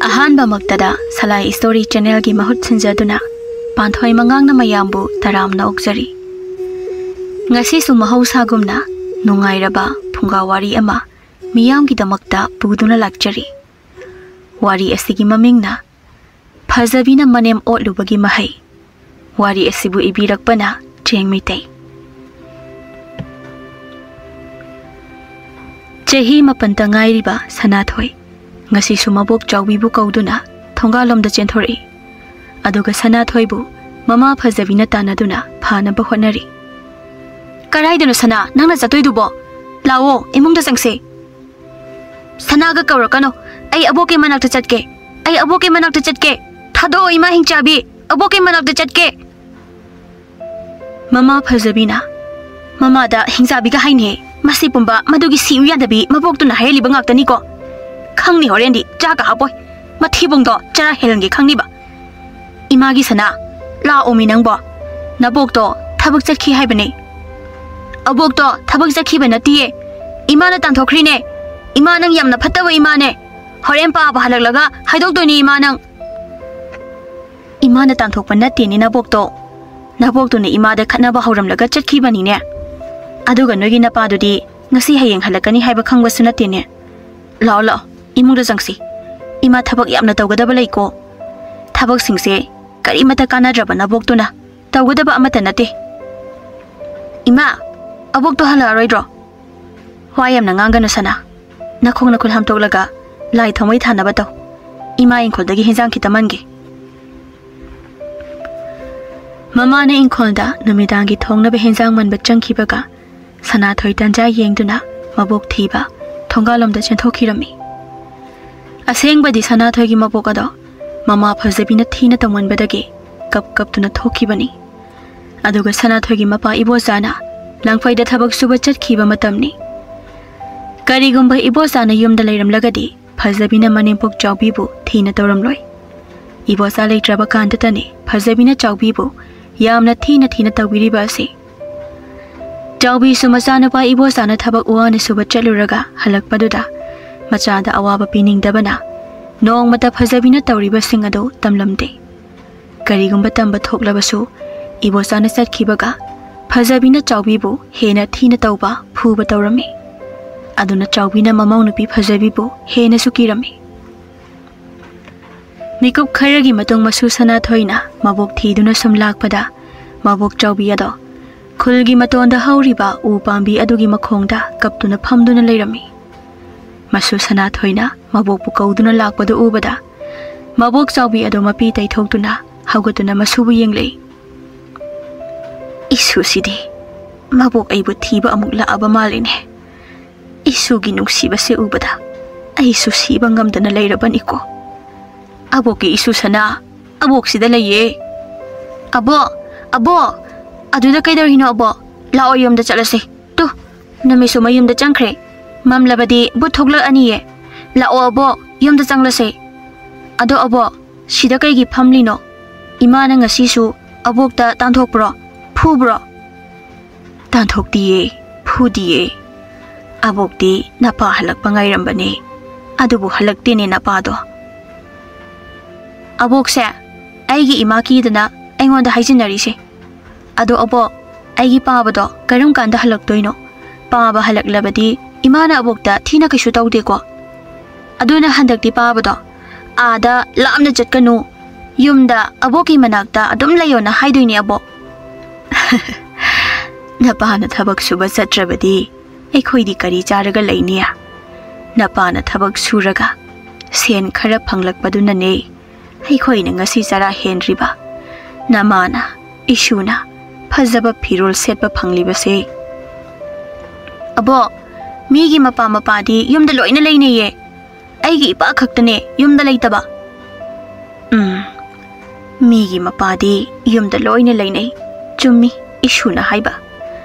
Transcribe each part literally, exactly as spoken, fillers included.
ꯑꯍꯥꯟꯕꯃꯛꯇꯗ ꯁꯂꯥꯏ story ꯆꯦꯅꯦꯜꯒꯤ ꯃꯍꯨꯠ ꯁꯤꯟꯖꯗꯨꯅ ꯄꯥꯟꯊꯣꯏ ꯃꯉꯥꯡꯅ ꯃꯌꯥꯝꯕꯨ ꯇꯔꯥꯝꯅ ꯑꯣꯛꯆꯔꯤ꯫ ꯉꯁꯤꯁꯨ ꯃꯍꯧꯁꯥꯒꯨꯝꯅ ꯅꯨꯡꯉꯥꯏꯔꯕ ꯐꯨꯡꯒꯥ ꯋꯥꯔꯤ ꯑꯃ ꯃꯤꯌꯥꯝꯒꯤꯗꯃꯛꯇ ꯄꯨꯗꯨꯅ ꯂꯥꯛꯆꯔꯤ꯫ ꯋꯥꯔꯤ ꯑꯁꯤꯒꯤ ꯃꯃꯤꯡꯅ ꯐꯖꯕꯤꯅ ꯃꯅꯦꯝ ꯑꯣꯠꯂꯨꯕꯒꯤ ꯃꯍꯩ꯫ ꯋꯥꯔꯤ ꯑꯁꯤꯕꯨ ꯏꯕꯤꯔꯛꯄꯅ ꯆꯦꯡ ꯃꯩꯇꯩ꯫ ꯆꯍꯤ ꯃꯥꯄꯟꯇ ꯉꯥꯏꯔꯤꯕ ꯁꯅꯥꯊꯣꯏ ꯉꯁꯤꯁꯨ ꯃꯕꯣꯛ ꯆꯥꯎꯕꯤꯕꯨ ꯀꯧꯗꯨꯅ ꯊꯣꯡꯒꯥꯜꯂꯣꯝꯗ ꯆꯦꯟꯊꯣꯔꯛꯏ꯫ ꯑꯗꯨꯒ ꯁꯅꯥꯊꯣꯏꯕꯨ ꯃꯃꯥ ꯐꯖꯕꯤꯅ ꯇꯥꯟꯅꯗꯨꯅ ꯐꯥꯅꯕ ꯍꯣꯠꯅꯔꯤ꯫ "ꯀꯔꯥꯏꯗꯅꯣ ꯁꯅꯥ, ꯅꯪꯅ ꯆꯠꯇꯣꯏꯗꯨꯕꯣ? ꯂꯥꯛꯑꯣ, ꯏꯃꯨꯡꯗ ꯆꯪꯁꯦ꯫" "ꯁꯅꯥꯒ ꯀꯧꯔꯛꯀꯅꯣ꯫ ꯑꯩ ꯑꯕꯣꯛꯀꯤ ꯃꯅꯥꯛꯇ ꯆꯠꯀꯦ꯫ ꯑꯩ ꯑꯕꯣꯛꯀꯤ ꯃꯅꯥꯛꯇ ꯆꯠꯀꯦ꯫ ꯊꯥꯗꯣꯛꯑꯣ, ꯏꯃꯥ ꯍꯤꯡꯆꯥꯕꯤ꯫ ꯑꯕꯣꯛꯀꯤ ꯃꯅꯥꯛꯇ ꯆꯠꯀꯦ꯫" ꯃꯃꯥ ꯐꯖꯕꯤꯅ, "ꯃꯃꯥꯗ ꯍꯤꯡꯆꯥꯕꯤꯒ ꯍꯥꯏꯅꯤꯍꯦ꯫ ꯃꯁꯤ ꯄꯨꯝꯕ ꯃꯗꯨꯒꯤ ꯁꯤꯎ ꯌꯥꯗꯕꯤ ꯃꯕꯣꯛꯇꯨꯅ ꯍꯥꯏꯍꯜꯂꯤꯕ ꯉꯥꯛꯇꯅꯤꯀꯣ꯫ ꯈꯪꯅꯤ ꯍꯣꯔꯦꯟꯗꯤ ꯆꯥꯒ ꯍꯥꯞꯄꯣꯏ꯫ ꯃꯊꯤꯕꯣꯡꯗꯣ ꯆꯔꯥ ꯍꯦꯜꯍꯟꯒꯦ ꯈꯪꯅꯤꯕ꯫ ꯏꯃꯥꯒꯤ ꯁꯅꯥ, ꯂꯥꯛꯑꯣꯃꯤ ꯅꯪꯕꯣ꯫ ꯅꯕꯣꯛꯇꯣ ꯊꯕꯛ ꯆꯠꯈꯤ ꯍꯥꯏꯕꯅꯦ꯫" "ꯑꯕꯣꯛꯇꯣ ꯊꯕꯛ ꯆꯠꯈꯤꯕ ꯅꯠꯇꯤꯌꯦ꯫ ꯏꯃꯥꯅ ꯇꯥꯟꯊꯣꯛꯈ꯭ꯔꯤꯅꯦ꯫ ꯏꯃꯥ ꯅꯪ ꯌꯥꯝꯅ ꯐꯠꯇꯕ ꯏꯃꯥꯅꯦ꯫ ꯍꯣꯔꯦꯟ ꯄꯥꯕ ꯍꯜꯂꯛꯂꯒ ꯍꯥꯏꯗꯣꯛꯇꯣꯏꯅꯦ ꯏꯃꯥ ꯅꯪ꯫" "ꯏꯃꯥꯅ ꯇꯥꯟꯊꯣꯛꯄ ꯅꯠꯇꯦꯅꯦ ꯅꯕꯣꯛꯇꯣ꯫ ꯅꯕꯣꯛꯇꯨꯅ ꯏꯃꯥꯗ ꯈꯠꯅꯕ ꯍꯧꯔꯝꯂꯒ ꯆꯠꯈꯤꯕꯅꯤꯅꯦ꯫ ꯑꯗꯨꯒ ꯅꯣꯏꯒꯤ ꯅꯄꯥꯗꯨꯗꯤ ꯉꯁꯤ ꯍꯌꯦꯡ ꯍꯜꯂꯛꯀꯅꯤ ꯍꯥꯏꯕ ꯈꯪꯕꯁꯨ ꯅꯠꯇꯦꯅꯦ꯫ ꯂꯥꯛꯑꯣ, ꯂꯥꯛꯑꯣ, ꯏꯃꯨꯡꯗ ꯆꯪꯁꯤ꯫ ꯏꯃꯥ ꯊꯕꯛ ꯌꯥꯝꯅ ꯇꯧꯒꯗꯕ ꯂꯩꯀꯣ꯫ ꯊꯕꯛꯁꯤꯡꯁꯦ ꯀꯔꯤꯃꯠꯇ ꯀꯥꯟꯅꯗ꯭ꯔꯕ ꯅꯕꯣꯛꯇꯨꯅ ꯇꯧꯒꯗꯕ ꯑꯃꯠꯇ ꯅꯠꯇꯦ꯫" "ꯏꯃꯥ, ꯑꯕꯣꯛꯇꯣ ꯍꯜꯂꯛꯑꯔꯣꯏꯗ꯭ꯔꯣ?" "ꯋꯥ ꯌꯥꯝꯅ ꯉꯥꯡꯒꯅꯨ ꯁꯅꯥ꯫ ꯅꯈꯣꯡ ꯅꯈꯨꯠ ꯍꯥꯝꯇꯣꯛꯂꯒ ꯂꯥꯏ ꯊꯥꯎꯃꯩ ꯊꯥꯅꯕ ꯇꯧ꯫ ꯏꯃꯥ ꯏꯪꯈꯣꯜꯗꯒꯤ ꯍꯤꯟꯖꯥꯡ ꯈꯤꯇ ꯃꯟꯒꯦ꯫" ꯃꯃꯥꯅ ꯏꯪꯈꯣꯜꯗ ꯅꯨꯃꯤꯗꯥꯡꯒꯤ ꯊꯣꯡꯅꯕ ꯍꯤꯟꯖꯥꯡ ꯃꯟꯕ ꯆꯪꯈꯤꯕꯒ ꯁꯅꯥꯊꯣꯏ ꯇꯟꯖꯥ ꯌꯦꯡꯗꯨꯅ ꯃꯕꯣꯛ ꯊꯤꯕ ꯊꯣꯡꯒꯥꯜꯂꯣꯝꯗ ꯆꯦꯟꯊꯣꯛꯈꯤꯔꯝꯃꯤ꯫ ꯑꯁꯦꯡꯕꯗꯤ ꯁꯅꯥꯊꯣꯏꯒꯤ ꯃꯕꯣꯛ ꯑꯗꯣ ꯃꯃꯥ ꯐꯖꯕꯤꯅ ꯊꯤꯅ ꯇꯧꯃꯟꯕꯗꯒꯤ ꯀꯞ ꯀꯞꯇꯨꯅ ꯊꯣꯛꯈꯤꯕꯅꯤ꯫ ꯑꯗꯨꯒ ꯁꯅꯥꯊꯣꯏꯒꯤ ꯃꯄꯥ ꯏꯕꯣꯆꯥꯅ ꯂꯪꯐꯩꯗ ꯊꯕꯛ ꯁꯨꯕ ꯆꯠꯈꯤꯕ ꯃꯇꯝꯅꯤ꯫ ꯀꯔꯤꯒꯨꯝꯕ ꯏꯕꯣꯆꯥꯅ ꯌꯨꯝꯗ ꯂꯩꯔꯝꯂꯒꯗꯤ ꯐꯖꯕꯤꯅ ꯃꯅꯦꯝꯄꯣꯛ ꯆꯥꯎꯕꯤꯕꯨ ꯊꯤꯅ ꯇꯧꯔꯝꯂꯣꯏ꯫ ꯏꯕꯣꯆꯥ ꯂꯩꯇ꯭ꯔꯕ ꯀꯥꯟꯗꯇꯅꯤ ꯐꯖꯕꯤꯅ ꯆꯥꯎꯕꯤꯕꯨ ꯌꯥꯝꯅ ꯊꯤꯅ ꯊꯤꯅ ꯇꯧꯕꯤꯔꯤꯕ ꯑꯁꯤ꯫ ꯆꯥꯎꯕꯤꯁꯨ ꯃꯆꯥꯅꯨꯄꯥ ꯏꯕꯣꯆꯥꯅ ꯊꯕꯛ ꯋꯥꯅ ꯁꯨꯕ ꯆꯠꯂꯨꯔꯒ ꯍꯜꯂꯛꯄꯗꯨꯗ ꯃꯆꯥꯗ ꯑꯋꯥꯕ ꯄꯤꯅꯤꯡꯗꯕꯅ ꯅꯣꯡꯃꯇ ꯐꯖꯕꯤꯅ ꯇꯧꯔꯤꯕꯁꯤꯡ ꯑꯗꯨ ꯇꯝꯂꯝꯗꯦ꯫ ꯀꯔꯤꯒꯨꯝꯕ ꯇꯝꯕ ꯊꯣꯛꯂꯕꯁꯨ, ꯏꯕꯣꯆꯥꯅ ꯆꯠꯈꯤꯕꯒ ꯐꯖꯕꯤꯅ ꯆꯥꯎꯕꯤꯕꯨ ꯍꯦꯟꯅ ꯊꯤꯅ ꯇꯧꯕ, ꯐꯨꯕ ꯇꯧꯔꯝꯃꯤ꯫ ꯑꯗꯨꯅ ꯆꯥꯎꯕꯤꯅ ꯃꯃꯧ ꯅꯨꯄꯤ ꯐꯖꯕꯤꯕꯨ ꯍꯦꯟꯅꯁꯨ ꯀꯤꯔꯝꯃꯤ꯫ ꯃꯤꯀꯨꯞ ꯈꯔꯒꯤ ꯃꯇꯨꯡ ꯃꯁꯨ ꯁꯅꯥꯊꯣꯏꯅ ꯃꯕꯣꯛ ꯊꯤꯗꯨꯅ ꯁꯨꯝ ꯂꯥꯛꯄꯗ, ꯃꯕꯣꯛ ꯆꯥꯎꯕꯤ ꯑꯗꯣ ꯈꯨꯜꯒꯤ ꯃꯇꯣꯟꯗ ꯍꯧꯔꯤꯕ ꯎ ꯄꯥꯝꯕꯤ ꯑꯗꯨꯒꯤ ꯃꯈꯣꯡꯗ ꯀꯞꯇꯨꯅ ꯐꯝꯗꯨꯅ ꯂꯩꯔꯝꯃꯤ꯫ ꯃꯁꯨ ꯁꯅꯥꯊꯣꯏꯅ ꯃꯕꯣꯛꯄꯨ ꯀꯧꯗꯨꯅ ꯂꯥꯛꯄꯗꯨ ꯎꯕꯗ, ꯃꯕꯣꯛ ꯆꯥꯎꯕꯤ ꯑꯗꯨ ꯃꯄꯤ ꯇꯩꯊꯣꯛꯇꯨꯅ ꯍꯧꯒꯠꯇꯨꯅ ꯃꯁꯨꯕꯨ ꯌꯦꯡꯂꯛꯏ꯫ "ꯏꯁꯨꯁꯤꯗꯤ, ꯃꯕꯣꯛ ꯑꯩꯕꯨ ꯊꯤꯕ ꯑꯃꯨꯛ ꯂꯥꯛꯑꯕ ꯃꯥꯜꯂꯤꯅꯦ꯫ ꯏꯁꯨꯒꯤ ꯅꯨꯡꯁꯤꯕꯁꯦ ꯎꯕꯗ ꯑꯩꯁꯨ ꯁꯤꯕ ꯉꯝꯗꯅ ꯂꯩꯔꯕꯅꯤꯀꯣ꯫ ꯑꯕꯣꯛꯀꯤ ꯏꯁꯨ ꯁꯅꯥ, ꯑꯕꯣꯛꯁꯤꯗ ꯂꯩꯌꯦ꯫ ꯑꯕꯣꯛ, ꯑꯕꯣꯛ, ꯑꯗꯨꯗ ꯀꯩꯗꯧꯔꯤꯅꯣ ꯑꯕꯣꯛ? ꯂꯥꯛꯑꯣ, ꯌꯨꯝꯗ ꯆꯠꯂꯁꯦ꯫ ꯇꯨ, ꯅꯨꯃꯤꯠꯁꯨ ꯃꯌꯨꯝꯗ ꯆꯪꯈ꯭ꯔꯦ꯫ ꯃꯝꯂꯕꯗꯤ ꯚꯨꯠ ꯊꯣꯛꯂꯛꯑꯅꯤꯌꯦ꯫ ꯂꯥꯛꯑꯣ ꯑꯕꯣꯛ, ꯌꯨꯝꯗ ꯆꯪꯂꯁꯦ꯫ ꯑꯗꯣ ꯑꯕꯣꯛ, ꯁꯤꯗ ꯀꯩꯒꯤ ꯐꯝꯂꯤꯅꯣ? ꯏꯃꯥꯅ ꯉꯁꯤꯁꯨ ꯑꯕꯣꯛꯇ ꯇꯥꯟꯊꯣꯛꯄ꯭ꯔꯣ? ꯐꯨꯕ꯭ꯔꯣ?" "ꯇꯥꯟꯊꯣꯛꯇꯤꯌꯦ, ꯐꯨꯗꯤꯌꯦ꯫ ꯑꯕꯣꯛꯇꯤ ꯅꯄꯥ ꯍꯜꯂꯛꯄ ꯉꯥꯏꯔꯝꯕꯅꯦ꯫ ꯑꯗꯨꯕꯨ ꯍꯜꯂꯛꯇꯦꯅꯦ ꯅꯄꯥꯗꯣ꯫" "ꯑꯕꯣꯛꯁꯦ ꯑꯩꯒꯤ ꯏꯃꯥ ꯀꯤꯗꯅ ꯑꯩꯉꯣꯟꯗ ꯍꯥꯏꯖꯤꯟꯅꯔꯤꯁꯦ꯫ ꯑꯗꯣ ꯑꯕꯣꯛ, ꯑꯩꯒꯤ ꯄꯥꯕꯗꯣ ꯀꯔꯝ ꯀꯥꯟꯗ ꯍꯜꯂꯛꯇꯣꯏꯅꯣ? ꯄꯥꯕ ꯍꯜꯂꯛꯂꯕꯗꯤ ꯏꯃꯥꯅ ꯑꯕꯣꯛꯇ ꯊꯤꯅ ꯀꯩꯁꯨ ꯇꯧꯗꯦꯀꯣ꯫ ꯑꯗꯨꯅ ꯍꯟꯗꯛꯇꯤ ꯄꯥꯕꯗꯣ ꯑꯥꯗ ꯂꯥꯞꯅ ꯆꯠꯀꯅꯨ, ꯌꯨꯝꯗ ꯑꯕꯣꯛꯀꯤ ꯃꯅꯥꯛꯇ ꯑꯗꯨꯝ ꯂꯩꯌꯣꯅ ꯍꯥꯏꯗꯣꯏꯅꯦ ꯑꯕꯣꯛ꯫" "ꯅꯄꯥꯅ ꯊꯕꯛ ꯁꯨꯕ ꯆꯠꯇ꯭ꯔꯕꯗꯤ ꯑꯩꯈꯣꯏꯗꯤ ꯀꯔꯤ ꯆꯥꯔꯒ ꯂꯩꯅꯤ? ꯅꯄꯥꯅ ꯊꯕꯛ ꯁꯨꯔꯒ ꯁꯦꯟ ꯈꯔ ꯐꯪꯂꯛꯄꯗꯨꯅꯅꯦ ꯑꯩꯈꯣꯏꯅ ꯉꯁꯤ ꯆꯔꯥ ꯍꯦꯟꯔꯤꯕ꯫ ꯅꯃꯥꯅ, ꯏꯁꯨꯅ ꯐꯖꯕ ꯐꯤꯔꯣꯜ ꯁꯦꯠꯄ ꯐꯪꯂꯤꯕꯁꯦ꯫" "ꯑꯕꯣꯛ, ꯃꯤꯒꯤ ꯃꯄꯥ ꯃꯄꯥꯗꯤ ꯌꯨꯝꯗ ꯂꯣꯏꯅ ꯂꯩꯅꯩꯌꯦ꯫ ꯑꯩꯒꯤ ꯏꯄꯥ ꯈꯛꯇꯅꯦ ꯌꯨꯝꯗ ꯂꯩꯇꯕ꯫" "ꯎꯝ, ꯃꯤꯒꯤ ꯃꯄꯥꯗꯤ ꯌꯨꯝꯗ ꯂꯣꯏꯅ ꯂꯩꯅꯩ꯫ ꯆꯨꯝꯃꯤ ꯏꯁꯨꯅ ꯍꯥꯏꯕ꯫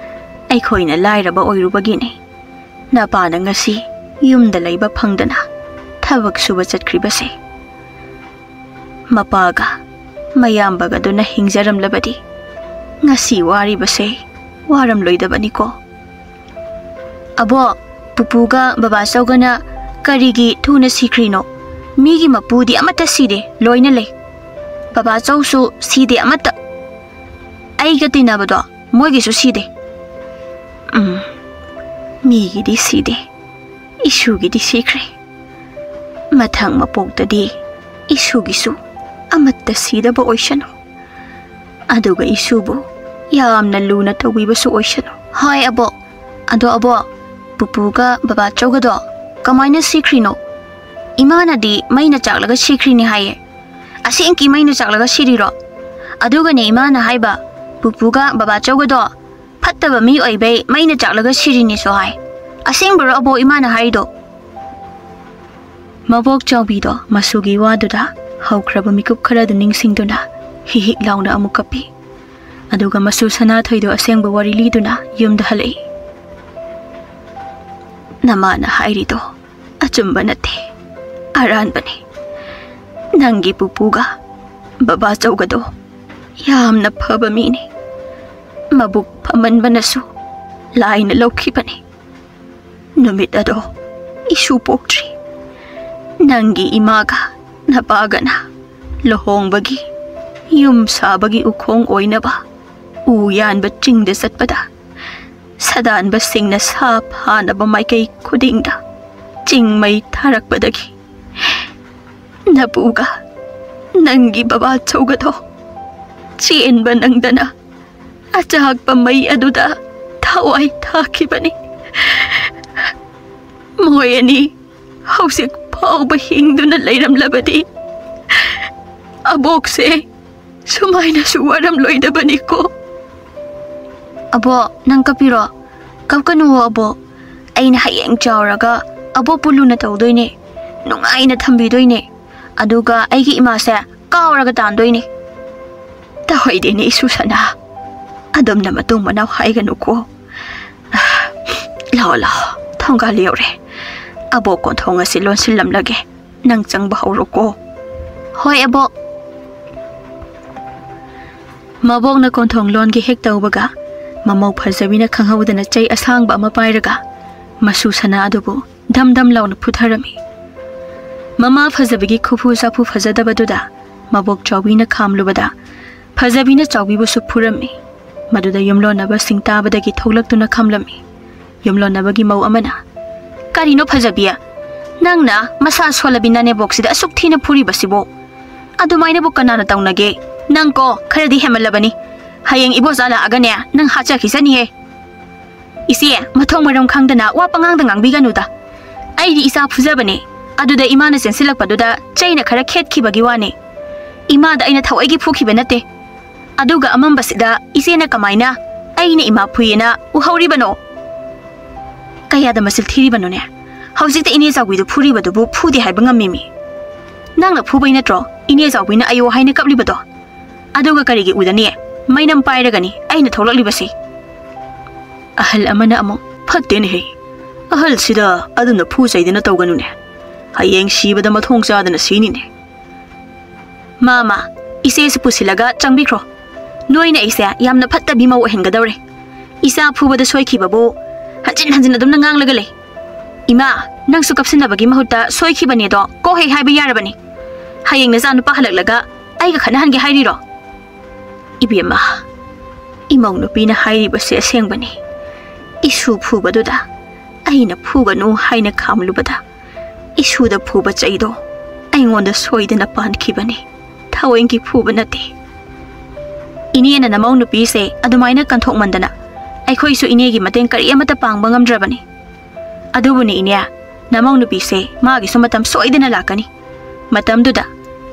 ꯑꯩꯈꯣꯏꯅ ꯂꯥꯏꯔꯕ ꯑꯣꯏꯔꯨꯕꯒꯤꯅꯦ ꯅꯄꯥꯅ ꯉꯁꯤ ꯌꯨꯝꯗ ꯂꯩꯕ ꯐꯪꯗꯅ ꯊꯕꯛ ꯁꯨꯕ ꯆꯠꯈ꯭ꯔꯤꯕꯁꯦ꯫ ꯃꯄꯥꯒ ꯃꯌꯥꯝꯕꯒꯗꯨꯅ ꯍꯤꯡꯖꯔꯝꯂꯕꯗꯤ ꯉꯁꯤ ꯋꯥꯔꯤꯕꯁꯦ ꯋꯥꯔꯝꯂꯣꯏꯗꯕꯅꯤꯀꯣ꯫" "ꯑꯕꯣꯛ, ꯄꯨꯄꯨꯒ ꯕꯕꯥꯆꯧꯒꯅ ꯀꯔꯤꯒꯤ ꯊꯨꯅ ꯁꯤꯈ꯭ꯔꯤꯅꯣ? ꯃꯤꯒꯤ ꯃꯄꯨꯗꯤ ꯑꯃꯠꯇ ꯁꯤꯗꯦ, ꯂꯣꯏꯅ ꯂꯩ꯫ ꯕꯕꯥ ꯆꯧꯁꯨ ꯁꯤꯗꯦ ꯑꯃꯠꯇ꯫ ꯑꯩꯒ ꯇꯤꯟꯅꯕꯗꯣ ꯃꯣꯏꯒꯤꯁꯨ ꯁꯤꯗꯦ꯫ ꯎꯝ, ꯃꯤꯒꯤꯗꯤ ꯁꯤꯗꯦ, ꯏꯁꯨꯒꯤꯗꯤ ꯁꯤꯈ꯭ꯔꯦ꯫ ꯃꯊꯪ ꯃꯄꯣꯛꯇꯗꯤ ꯏꯁꯨꯒꯤꯁꯨ ꯑꯃꯠꯇ ꯁꯤꯗꯕ ꯑꯣꯏꯁꯅꯨ꯫ ꯑꯗꯨꯒ ꯏꯁꯨꯕꯨ ꯌꯥꯝꯅ ꯂꯨꯅ ꯇꯧꯕꯤꯕꯁꯨ ꯑꯣꯏꯁꯅꯨ꯫ ꯍꯣꯏ ꯑꯕꯣꯛ꯫ ꯑꯗꯣ ꯑꯕꯣꯛ, ꯄꯨꯄꯨꯒ ꯕꯕꯥ ꯆꯧꯒꯗꯣ ꯀꯃꯥꯏꯅ ꯁꯤꯈ꯭ꯔꯤꯅꯣ? ꯏꯃꯥꯅꯗꯤ ꯃꯩꯅ ꯆꯥꯛꯂꯒ ꯁꯤꯈ꯭ꯔꯤꯅꯤ ꯍꯥꯏꯌꯦ꯫ ꯑꯁꯦꯡꯀꯤ ꯃꯩꯅ ꯆꯥꯛꯂꯒ ꯁꯤꯔꯤꯔꯣ? ꯑꯗꯨꯒꯅꯦ ꯏꯃꯥꯅ ꯍꯥꯏꯕ, ꯄꯨꯄꯨꯒ ꯕꯕꯥ ꯆꯧꯒꯗꯣ ꯐꯠꯇꯕ ꯃꯤ ꯑꯣꯏꯕꯩ ꯃꯩꯅ ꯆꯥꯛꯂꯒ ꯁꯤꯔꯤꯅꯤꯁꯨ ꯍꯥꯏ꯫ ꯑꯁꯦꯡꯕꯔꯣ ꯑꯕꯣꯛ ꯏꯃꯥꯅ ꯍꯥꯏꯔꯤꯗꯣ? ꯃꯕꯣꯛ ꯆꯥꯎꯕꯤꯗꯣ ꯃꯁꯨꯒꯤ ꯋꯥꯗꯨꯗ ꯍꯧꯈ꯭ꯔꯕ ꯃꯤꯀꯨꯞ ꯈꯔꯗꯨ ꯅꯤꯡꯁꯤꯡꯗꯨꯅ ꯍꯤꯍꯤꯛ ꯂꯥꯎꯅ ꯑꯃꯨꯛ ꯀꯞꯄꯤ꯫ ꯑꯗꯨꯒ ꯃꯁꯨ ꯁꯅꯥꯊꯣꯏꯗꯣ ꯑꯁꯦꯡꯕ ꯋꯥꯔꯤ ꯂꯤꯗꯨꯅ ꯌꯨꯝꯗ ꯍꯜꯂꯛꯏ꯫ ꯅꯃꯥꯅ ꯍꯥꯏꯔꯤꯗꯣ ꯑꯆꯨꯝꯕ ꯅꯠꯇꯦ, ꯑꯔꯥꯟꯕꯅꯤ꯫ ꯅꯪꯒꯤ ꯄꯨꯄꯨꯒ ꯕꯕꯥ ꯆꯧꯒꯗꯣ ꯌꯥꯝꯅ ꯐꯕ ꯃꯤꯅꯤ꯫ ꯃꯕꯨꯛ ꯐꯃꯟꯕꯅꯁꯨ ꯂꯥꯏꯅ ꯂꯧꯈꯤꯕꯅꯤ꯫ ꯅꯨꯃꯤꯠ ꯑꯗꯣ ꯏꯁꯨ ꯄꯣꯛꯇ꯭ꯔꯤ꯫ ꯅꯪꯒꯤ ꯏꯃꯥꯒ ꯅꯄꯥꯒꯅ ꯂꯨꯍꯣꯡꯕꯒꯤ, ꯌꯨꯝ ꯁꯥꯕꯒꯤ ꯎꯈꯣꯡ ꯑꯣꯏꯅꯕ ꯎ ꯌꯥꯟꯕ ꯆꯤꯡꯗ ꯆꯠꯄꯗ, ꯁꯗꯥꯟꯕꯁꯤꯡꯅ ꯁꯥ ꯐꯥꯅꯕ ꯃꯥꯏꯀꯩ ꯈꯨꯗꯤꯡꯗ ꯆꯤꯡ ꯃꯩ ꯊꯥꯔꯛꯄꯗꯒꯤ ꯅꯄꯨꯒ ꯅꯪꯒꯤ ꯕꯕꯥ ꯆꯧꯒꯗꯣ ꯆꯦꯟꯕ ꯅꯪꯗꯅ ꯑꯆꯥꯛꯄ ꯃꯩ ꯑꯗꯨꯗ ꯊꯋꯥꯏ ꯊꯥꯈꯤꯕꯅꯤ꯫ ꯃꯣꯏ ꯑꯅꯤ ꯍꯧꯖꯤꯛ ꯐꯥꯎꯕ ꯍꯤꯡꯗꯨꯅ ꯂꯩꯔꯝꯂꯕꯗꯤ ꯑꯕꯣꯛꯁꯦ ꯁꯨꯃꯥꯏꯅꯁꯨ ꯋꯥꯔꯝꯂꯣꯏꯗꯕꯅꯤꯀꯣ꯫ ꯑꯕꯣꯛ, ꯅꯪ ꯀꯞꯄꯤꯔꯣ? ꯀꯞꯀꯅꯨꯋꯣ ꯑꯕꯣꯛ꯫ ꯑꯩꯅ ꯍꯌꯦꯡ ꯆꯥꯎꯔꯒ ꯑꯕꯣꯛꯄꯨ ꯂꯨꯅ ꯇꯧꯗꯣꯏꯅꯦ, ꯅꯨꯡꯉꯥꯏꯅ ꯊꯝꯕꯤꯗꯣꯏꯅꯦ꯫ ꯑꯗꯨꯒ ꯑꯩꯒꯤ ꯏꯃꯥꯁꯦ ꯀꯥꯎꯔꯒ ꯇꯥꯟꯗꯣꯏꯅꯦ꯫ ꯇꯧꯍꯩꯗꯦꯅꯦ ꯏꯁꯨ ꯁꯅꯥ, ꯑꯗꯨꯝꯅ ꯃꯇꯨꯡ ꯃꯅꯥꯎ ꯍꯥꯏꯒꯅꯨꯀꯣ꯫ ꯂꯥꯛꯑꯣ ꯂꯥꯛꯑꯣ, ꯊꯣꯡꯒꯥꯜ ꯌꯧꯔꯦ꯫ ꯑꯕꯣꯛ ꯀꯣꯟꯊꯣꯡ ꯑꯁꯤ ꯂꯣꯟꯁꯤꯜꯂꯝꯂꯒꯦ, ꯅꯪ ꯆꯪꯕ ꯍꯧꯔꯣꯀꯣ꯫ ꯍꯣꯏ ꯑꯕꯣꯛ꯫ ꯃꯕꯣꯛꯅ ꯀꯣꯟꯊꯣꯡ ꯂꯣꯟꯒꯦ ꯍꯦꯛ ꯇꯧꯕꯒ, ꯃꯃꯧ ꯐꯖꯕꯤꯅ ꯈꯪꯍꯧꯗꯅ ꯆꯩ ꯑꯁꯥꯡꯕ ꯑꯃ ꯄꯥꯏꯔꯒ ꯃꯁꯨ ꯁꯅꯥ ꯑꯗꯨꯕꯨ ꯙꯝ ꯙꯝ ꯂꯥꯎꯅ ꯐꯨꯊꯔꯝꯃꯤ꯫ ꯃꯃꯥ ꯐꯖꯕꯤꯒꯤ ꯈꯨꯐꯨ ꯁꯥꯐꯨ ꯐꯖꯗꯕꯗꯨꯗ ꯃꯕꯣꯛ ꯆꯥꯎꯕꯤꯅ ꯈꯥꯝꯂꯨꯕꯗ ꯐꯖꯕꯤꯅ ꯆꯥꯎꯕꯤꯕꯨꯁꯨ ꯐꯨꯔꯝꯃꯤ꯫ ꯃꯗꯨꯗ ꯌꯨꯝꯂꯣꯟꯅꯕꯁꯤꯡ ꯇꯥꯕꯗꯒꯤ ꯊꯣꯛꯂꯛꯇꯨꯅ ꯈꯥꯝꯂꯝꯃꯤ꯫ ꯌꯨꯝꯂꯣꯟꯅꯕꯒꯤ ꯃꯧ ꯑꯃꯅ, "ꯀꯔꯤꯅꯣ ꯐꯖꯕꯤ? ꯅꯪꯅ ꯃꯁꯥ ꯁꯣꯜꯂꯕꯤ ꯅꯅꯦꯕꯣꯛꯁꯤꯗ ꯑꯁꯨꯛ ꯊꯤꯅ ꯐꯨꯔꯤꯕꯁꯤꯕꯨ? ꯑꯗꯨꯃꯥꯏꯅꯕꯨ ꯀꯅꯥꯅ ꯇꯧꯅꯒꯦ? ꯅꯪ ꯀꯣ ꯈꯔꯗꯤ ꯍꯦꯟꯃꯜꯂꯕꯅꯤ꯫ ꯍꯌꯦꯡ ꯏꯕꯣꯆꯥ ꯂꯥꯛꯑꯒꯅꯦ ꯅꯪ ꯍꯥꯠꯆꯈꯤꯁꯅꯤꯍꯦ꯫" "ꯏꯆꯦ, ꯃꯊꯣꯡ ꯃꯔꯝ ꯈꯪꯗꯅ ꯋꯥ ꯄꯉꯥꯡꯗ ꯉꯥꯡꯕꯤꯒꯅꯨꯗ꯫ ꯑꯩꯗꯤ ꯏꯆꯥ ꯐꯨꯖꯕꯅꯦ꯫ ꯑꯗꯨꯗ ꯏꯃꯥꯅ ꯆꯦꯟꯁꯤꯜꯂꯛꯄꯗꯨꯗ ꯆꯩꯅ ꯈꯔ ꯈꯦꯠꯈꯤꯕꯒꯤ ꯋꯥꯅꯤ꯫ ꯏꯃꯥꯗ ꯑꯩꯅ ꯊꯑꯣꯏꯒꯤ ꯐꯨꯈꯤꯕ ꯅꯠꯇꯦ꯫ ꯑꯗꯨꯒ ꯑꯃꯝꯕꯁꯤꯗ ꯏꯆꯦꯅ ꯀꯃꯥꯏꯅ ꯑꯩꯅ ꯏꯃꯥ ꯐꯨꯏꯌꯦꯅ ꯎꯍꯧꯔꯤꯕꯅꯣ? ꯀꯌꯥꯗ ꯃꯆꯤꯜ ꯊꯤꯔꯤꯕꯅꯣꯅꯦ? ꯍꯧꯖꯤꯛꯇ ꯏꯅꯦ ꯆꯥꯎꯕꯤꯗꯨ ꯐꯨꯔꯤꯕꯗꯨꯕꯨ ꯐꯨꯗꯦ ꯍꯥꯏꯕ ꯉꯝꯃꯤꯃꯤ꯫ ꯅꯪꯅ ꯐꯨꯕꯩ ꯅꯠꯇ꯭ꯔꯣ ꯏꯅꯦ ꯆꯥꯎꯕꯤꯅ ꯑꯌꯣ ꯍꯥꯏꯅ ꯀꯞꯂꯤꯕꯗꯣ? ꯑꯗꯨꯒ ꯀꯔꯤꯒꯤ ꯎꯗꯅꯤ? ꯃꯩꯅꯝ ꯄꯥꯏꯔꯒꯅꯤ ꯑꯩꯅ ꯊꯣꯛꯂꯛꯂꯤꯕꯁꯤ꯫" ꯑꯍꯜ ꯑꯃꯅ ꯑꯃꯨꯛ, "ꯐꯠꯇꯦꯅꯦꯍꯦ, ꯑꯍꯜꯁꯤꯗ ꯑꯗꯨꯝꯅ ꯐꯨ ꯆꯩꯗꯅ ꯇꯧꯒꯅꯨꯅꯦ꯫ ꯍꯌꯦꯡ ꯁꯤꯕꯗ ꯃꯊꯣꯡ ꯆꯥꯗꯅ ꯁꯤꯅꯤꯅꯦ꯫" "ꯃꯥ, ꯃꯥ, ꯏꯆꯦꯁꯨ ꯄꯨꯁꯤꯜꯂꯒ ꯆꯪꯕꯤꯈ꯭ꯔꯣ꯫ ꯅꯣꯏꯅ ꯑꯩꯁꯦ ꯌꯥꯝꯅ ꯐꯠꯇꯕꯤ ꯃꯧ ꯑꯣꯏꯍꯟꯒꯗꯧꯔꯦ꯫ ꯏꯆꯥ ꯐꯨꯕꯗ ꯁꯣꯏꯈꯤꯕꯕꯨ ꯍꯟꯖꯤꯟ ꯍꯟꯖꯤꯟ ꯑꯗꯨꯝꯅ ꯉꯥꯡꯂꯒ ꯂꯩ꯫ ꯏꯃꯥ, ꯅꯪꯁꯨ ꯀꯞꯁꯤꯟꯅꯕꯒꯤ ꯃꯍꯨꯠꯇ ꯁꯣꯏꯈꯤꯕꯅꯦꯗꯣ ꯀꯣꯛ ꯍꯦꯛ ꯍꯥꯏꯕ ꯌꯥꯔꯕꯅꯤ꯫ ꯍꯌꯦꯡ ꯅꯆꯥ ꯅꯨꯄꯥ ꯍꯜꯂꯛꯂꯒ ꯑꯩꯒ ꯈꯠꯅꯍꯟꯒꯦ ꯍꯥꯏꯔꯤꯔꯣ?" "ꯏꯕꯦꯝꯃ, ꯏꯃꯧ ꯅꯨꯄꯤꯅ ꯍꯥꯏꯔꯤꯕꯁꯦ ꯑꯁꯦꯡꯕꯅꯤ꯫ ꯏꯁꯨ ꯐꯨꯕꯗꯨꯗ ꯑꯩꯅ ꯐꯨꯒꯅꯨ ꯍꯥꯏꯅ ꯈꯥꯝꯂꯨꯕꯗ ꯏꯁꯨꯗ ꯐꯨꯕ ꯆꯩꯗꯣ ꯑꯩꯉꯣꯟꯗ ꯁꯣꯏꯗꯅ ꯄꯥꯟꯈꯤꯕꯅꯤ, ꯊꯑꯣꯏꯒꯤ ꯐꯨꯕ ꯅꯠꯇꯦ꯫ ꯏꯅꯦꯅ ꯅꯃꯧ ꯅꯨꯄꯤꯁꯦ ꯑꯗꯨꯃꯥꯏꯅ ꯀꯟꯊꯣꯛꯃꯟꯗꯅ ꯑꯩꯈꯣꯏꯁꯨ ꯏꯅꯦꯒꯤ ꯃꯇꯦꯡ ꯀꯔꯤ ꯑꯃꯠꯇ ꯄꯥꯡꯕ ꯉꯝꯗ꯭ꯔꯕꯅꯤ꯫ ꯑꯗꯨꯕꯨꯅꯦ ꯏꯅꯦ, ꯅꯃꯧ ꯅꯨꯄꯤꯁꯦ ꯃꯥꯒꯤꯁꯨ ꯃꯇꯝ ꯁꯣꯏꯗꯅ ꯂꯥꯛꯀꯅꯤ꯫ ꯃꯇꯝꯗꯨꯗ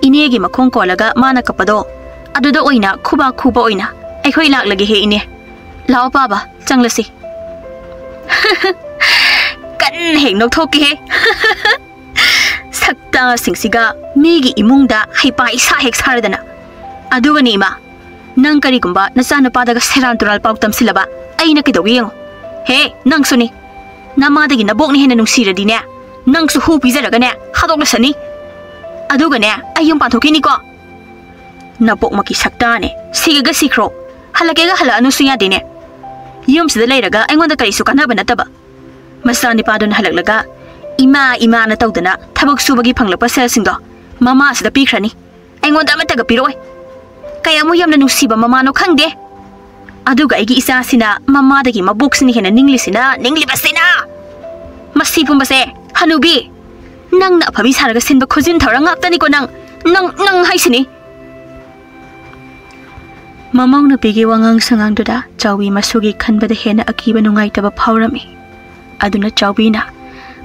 ꯏꯅꯦꯒꯤ ꯃꯈꯣꯡ ꯀꯣꯜꯂꯒ ꯃꯥꯅ ꯀꯞꯄꯗꯣ, ꯑꯗꯨꯗ ꯑꯣꯏꯅ ꯈꯨꯕꯥꯛ ꯈꯨꯕ ꯑꯣꯏꯅ ꯑꯩꯈꯣꯏ ꯂꯥꯛꯂꯒꯦꯍꯦ ꯏꯅꯦ꯫ ꯂꯥꯛꯑꯣ ꯄꯥꯕ, ꯆꯪꯂꯁꯤ꯫" "ꯀꯟꯅ ꯍꯦꯛ ꯅꯣꯛꯊꯣꯛꯀꯦꯍꯦ꯫ ꯁꯛꯇꯥꯁꯤꯡꯁꯤꯒ ꯃꯤꯒꯤ ꯏꯃꯨꯡꯗ ꯍꯩꯄꯥ ꯏꯁꯥ ꯍꯦꯛ ꯁꯥꯔꯗꯅ꯫ ꯑꯗꯨꯒꯅꯦ ꯏꯃꯥ, ꯅꯪ ꯀꯔꯤꯒꯨꯝꯕ ꯅꯆꯥꯅꯨꯄꯥꯗꯒ ꯁꯦꯔꯥꯟ ꯇꯨꯔꯥꯟ ꯄꯥꯎ ꯇꯝꯁꯤꯜꯂꯕ ꯑꯩꯅ ꯀꯩꯗꯧꯒꯦ ꯌꯦꯡꯉꯣ꯫ ꯍꯦ, ꯅꯪꯁꯨꯅꯤ꯫ ꯅꯃꯥꯗꯒꯤ ꯅꯕꯣꯛꯅ ꯍꯦꯟꯅ ꯅꯨꯡꯁꯤꯔꯗꯤꯅꯦ, ꯅꯪꯁꯨ ꯍꯨ ꯄꯤꯖꯔꯒꯅꯦ ꯍꯥꯠꯇꯣꯛꯂꯁꯅꯤ꯫ ꯑꯗꯨꯒꯅꯦ, ꯑꯩ ꯌꯨꯝ ꯄꯥꯟꯊꯣꯛꯈꯤꯅꯤꯀꯣ꯫" "ꯅꯕꯣꯛꯃꯛꯀꯤ ꯁꯛꯇꯥꯅꯦ, ꯁꯤꯒꯦꯒ ꯁꯤꯈ꯭ꯔꯣ, ꯍꯜꯂꯛꯀꯦꯒ ꯍꯜꯂꯛꯑꯅꯨꯁꯨ ꯌꯥꯗꯦꯅꯦ꯫ ꯌꯨꯝꯁꯤꯗ ꯂꯩꯔꯒ ꯑꯩꯉꯣꯟꯗ ꯀꯔꯤꯁꯨ ꯀꯥꯟꯅꯕ ꯅꯠꯇꯕ꯫" ꯃꯆꯥꯅꯤꯄꯥꯗꯨꯅ ꯍꯜꯂꯛꯂꯒ ꯏꯃꯥ ꯏꯃꯥꯅ ꯇꯧꯗꯅ ꯊꯕꯛ ꯁꯨꯕꯒꯤ ꯐꯪꯂꯛꯄ ꯁꯦꯜꯁꯤꯡꯗꯣ ꯃꯃꯥꯁꯤꯗ ꯄꯤꯈ꯭ꯔꯅꯤ꯫ ꯑꯩꯉꯣꯟꯗ ꯑꯃꯠꯇꯒ ꯄꯤꯔꯛꯑꯣꯏ꯫ ꯀꯌꯥꯃꯨꯛ ꯌꯥꯝꯅ ꯅꯨꯡꯁꯤꯕ ꯃꯃꯥꯅꯣ ꯈꯪꯗꯦ꯫ ꯑꯗꯨꯒ ꯑꯩꯒꯤ ꯏꯆꯥꯁꯤꯅ ꯃꯃꯥꯗꯒꯤ ꯃꯕꯣꯛꯁꯤꯅ ꯍꯦꯟꯅ ꯅꯤꯡꯂꯤꯁꯤꯅ, ꯅꯤꯡꯂꯤꯕꯁꯤꯅ꯫ ꯃꯁꯤ ꯄꯨꯝꯕꯁꯦ, ꯍꯅꯨꯕꯤ, ꯅꯪꯅ ꯑꯐꯕꯤ ꯁꯥꯔꯒ ꯁꯤꯟꯕ ꯈꯣꯠꯆꯤꯟ ꯊꯧꯔꯥꯡ ꯉꯥꯛꯇꯅꯤꯀꯣ ꯅꯪ, ꯅꯪ, ꯅꯪ ꯍꯥꯏꯁꯤꯅꯤ꯫ ꯃꯃꯧ ꯅꯨꯄꯤꯒꯤ ꯋꯥꯉꯥꯡ ꯁꯉꯥꯡꯗꯨꯗ ꯆꯥꯎꯕꯤ ꯃꯁꯨꯒꯤ ꯈꯟꯕꯗ ꯍꯦꯟꯅ ꯑꯀꯤꯕ ꯅꯨꯡꯉꯥꯏꯇꯕ ꯐꯥꯎꯔꯝꯃꯤ꯫ ꯑꯗꯨꯅ ꯆꯥꯎꯕꯤꯅ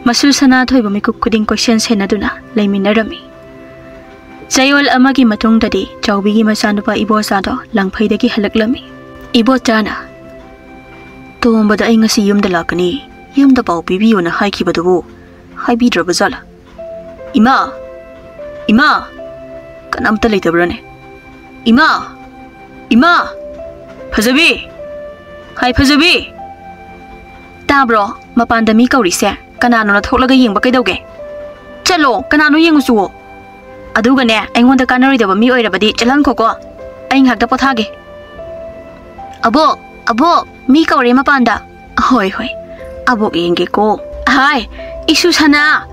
ꯃꯁꯨ ꯁꯅꯥꯊꯣꯏꯕꯨ ꯃꯤꯀꯨꯞ ꯈꯨꯗꯤꯡ ꯀꯣꯏꯁꯦꯟ ꯁꯦꯟꯅꯗꯨꯅ ꯂꯩꯃꯤꯟꯅꯔꯝꯃꯤ꯫ ꯆꯌꯣꯜ ꯑꯃꯒꯤ ꯃꯇꯨꯡꯗꯗꯤ ꯆꯥꯎꯕꯤꯒꯤ ꯃꯆꯥꯅꯨꯄꯥ ꯏꯕꯣꯆꯥꯗꯣ ꯂꯪꯐꯩꯗꯒꯤ ꯍꯜꯂꯛꯂꯝꯃꯤ꯫ ꯏꯕꯣꯆꯥꯅ, "ꯇꯣꯝꯕꯗ ꯑꯩ ꯉꯁꯤ ꯌꯨꯝꯗ ꯂꯥꯛꯀꯅꯤ, ꯌꯨꯝꯗ ꯄꯥꯎ ꯄꯤꯕꯤꯌꯨꯅ ꯍꯥꯏꯈꯤꯕꯗꯨꯕꯨ ꯍꯥꯏꯕꯤꯗ꯭ꯔꯕ ꯖꯥꯠꯂꯥ? ꯏꯃꯥ! ꯏꯃꯥ! ꯀꯅꯥꯝꯇ ꯂꯩꯇꯕ꯭ꯔꯥꯅꯦ? ꯏꯃꯥ! ꯏꯃꯥ! ꯐꯖꯕꯤ! ꯍꯥꯏ ꯐꯖꯕꯤ! ꯇꯥꯕ꯭ꯔꯣ? ꯃꯄꯥꯟꯗ ꯃꯤ ꯀꯧꯔꯤꯁꯦ꯫ ꯀꯅꯥꯅꯣꯅ ꯊꯣꯛꯂꯒ ꯌꯦꯡꯕ ꯀꯩꯗꯧꯒꯦ? ꯆꯠꯂꯣ, ꯀꯅꯥꯅꯣ ꯌꯦꯡꯉꯨꯆꯨꯑꯣ꯫ ꯑꯗꯨꯒꯅꯦ, ꯑꯩꯉꯣꯟꯗ ꯀꯥꯟꯅꯔꯣꯏꯗꯕ ꯃꯤ ꯑꯣꯏꯔꯕꯗꯤ ꯆꯠꯍꯟꯈꯣꯀꯣ꯫ ꯑꯩ ꯉꯥꯏꯍꯥꯛꯇ ꯄꯣꯊꯥꯒꯦ꯫" "ꯑꯕꯣꯛ, ꯑꯕꯣꯛ, ꯃꯤ ꯀꯧꯔꯦ ꯃꯄꯥꯟꯗ꯫" "ꯍꯣꯏ, ꯍꯣꯏ, ꯑꯕꯣꯛ ꯌꯦꯡꯒꯦꯀꯣ꯫" "ꯍꯥꯏ, ꯏꯁꯨ ꯁꯅꯥ,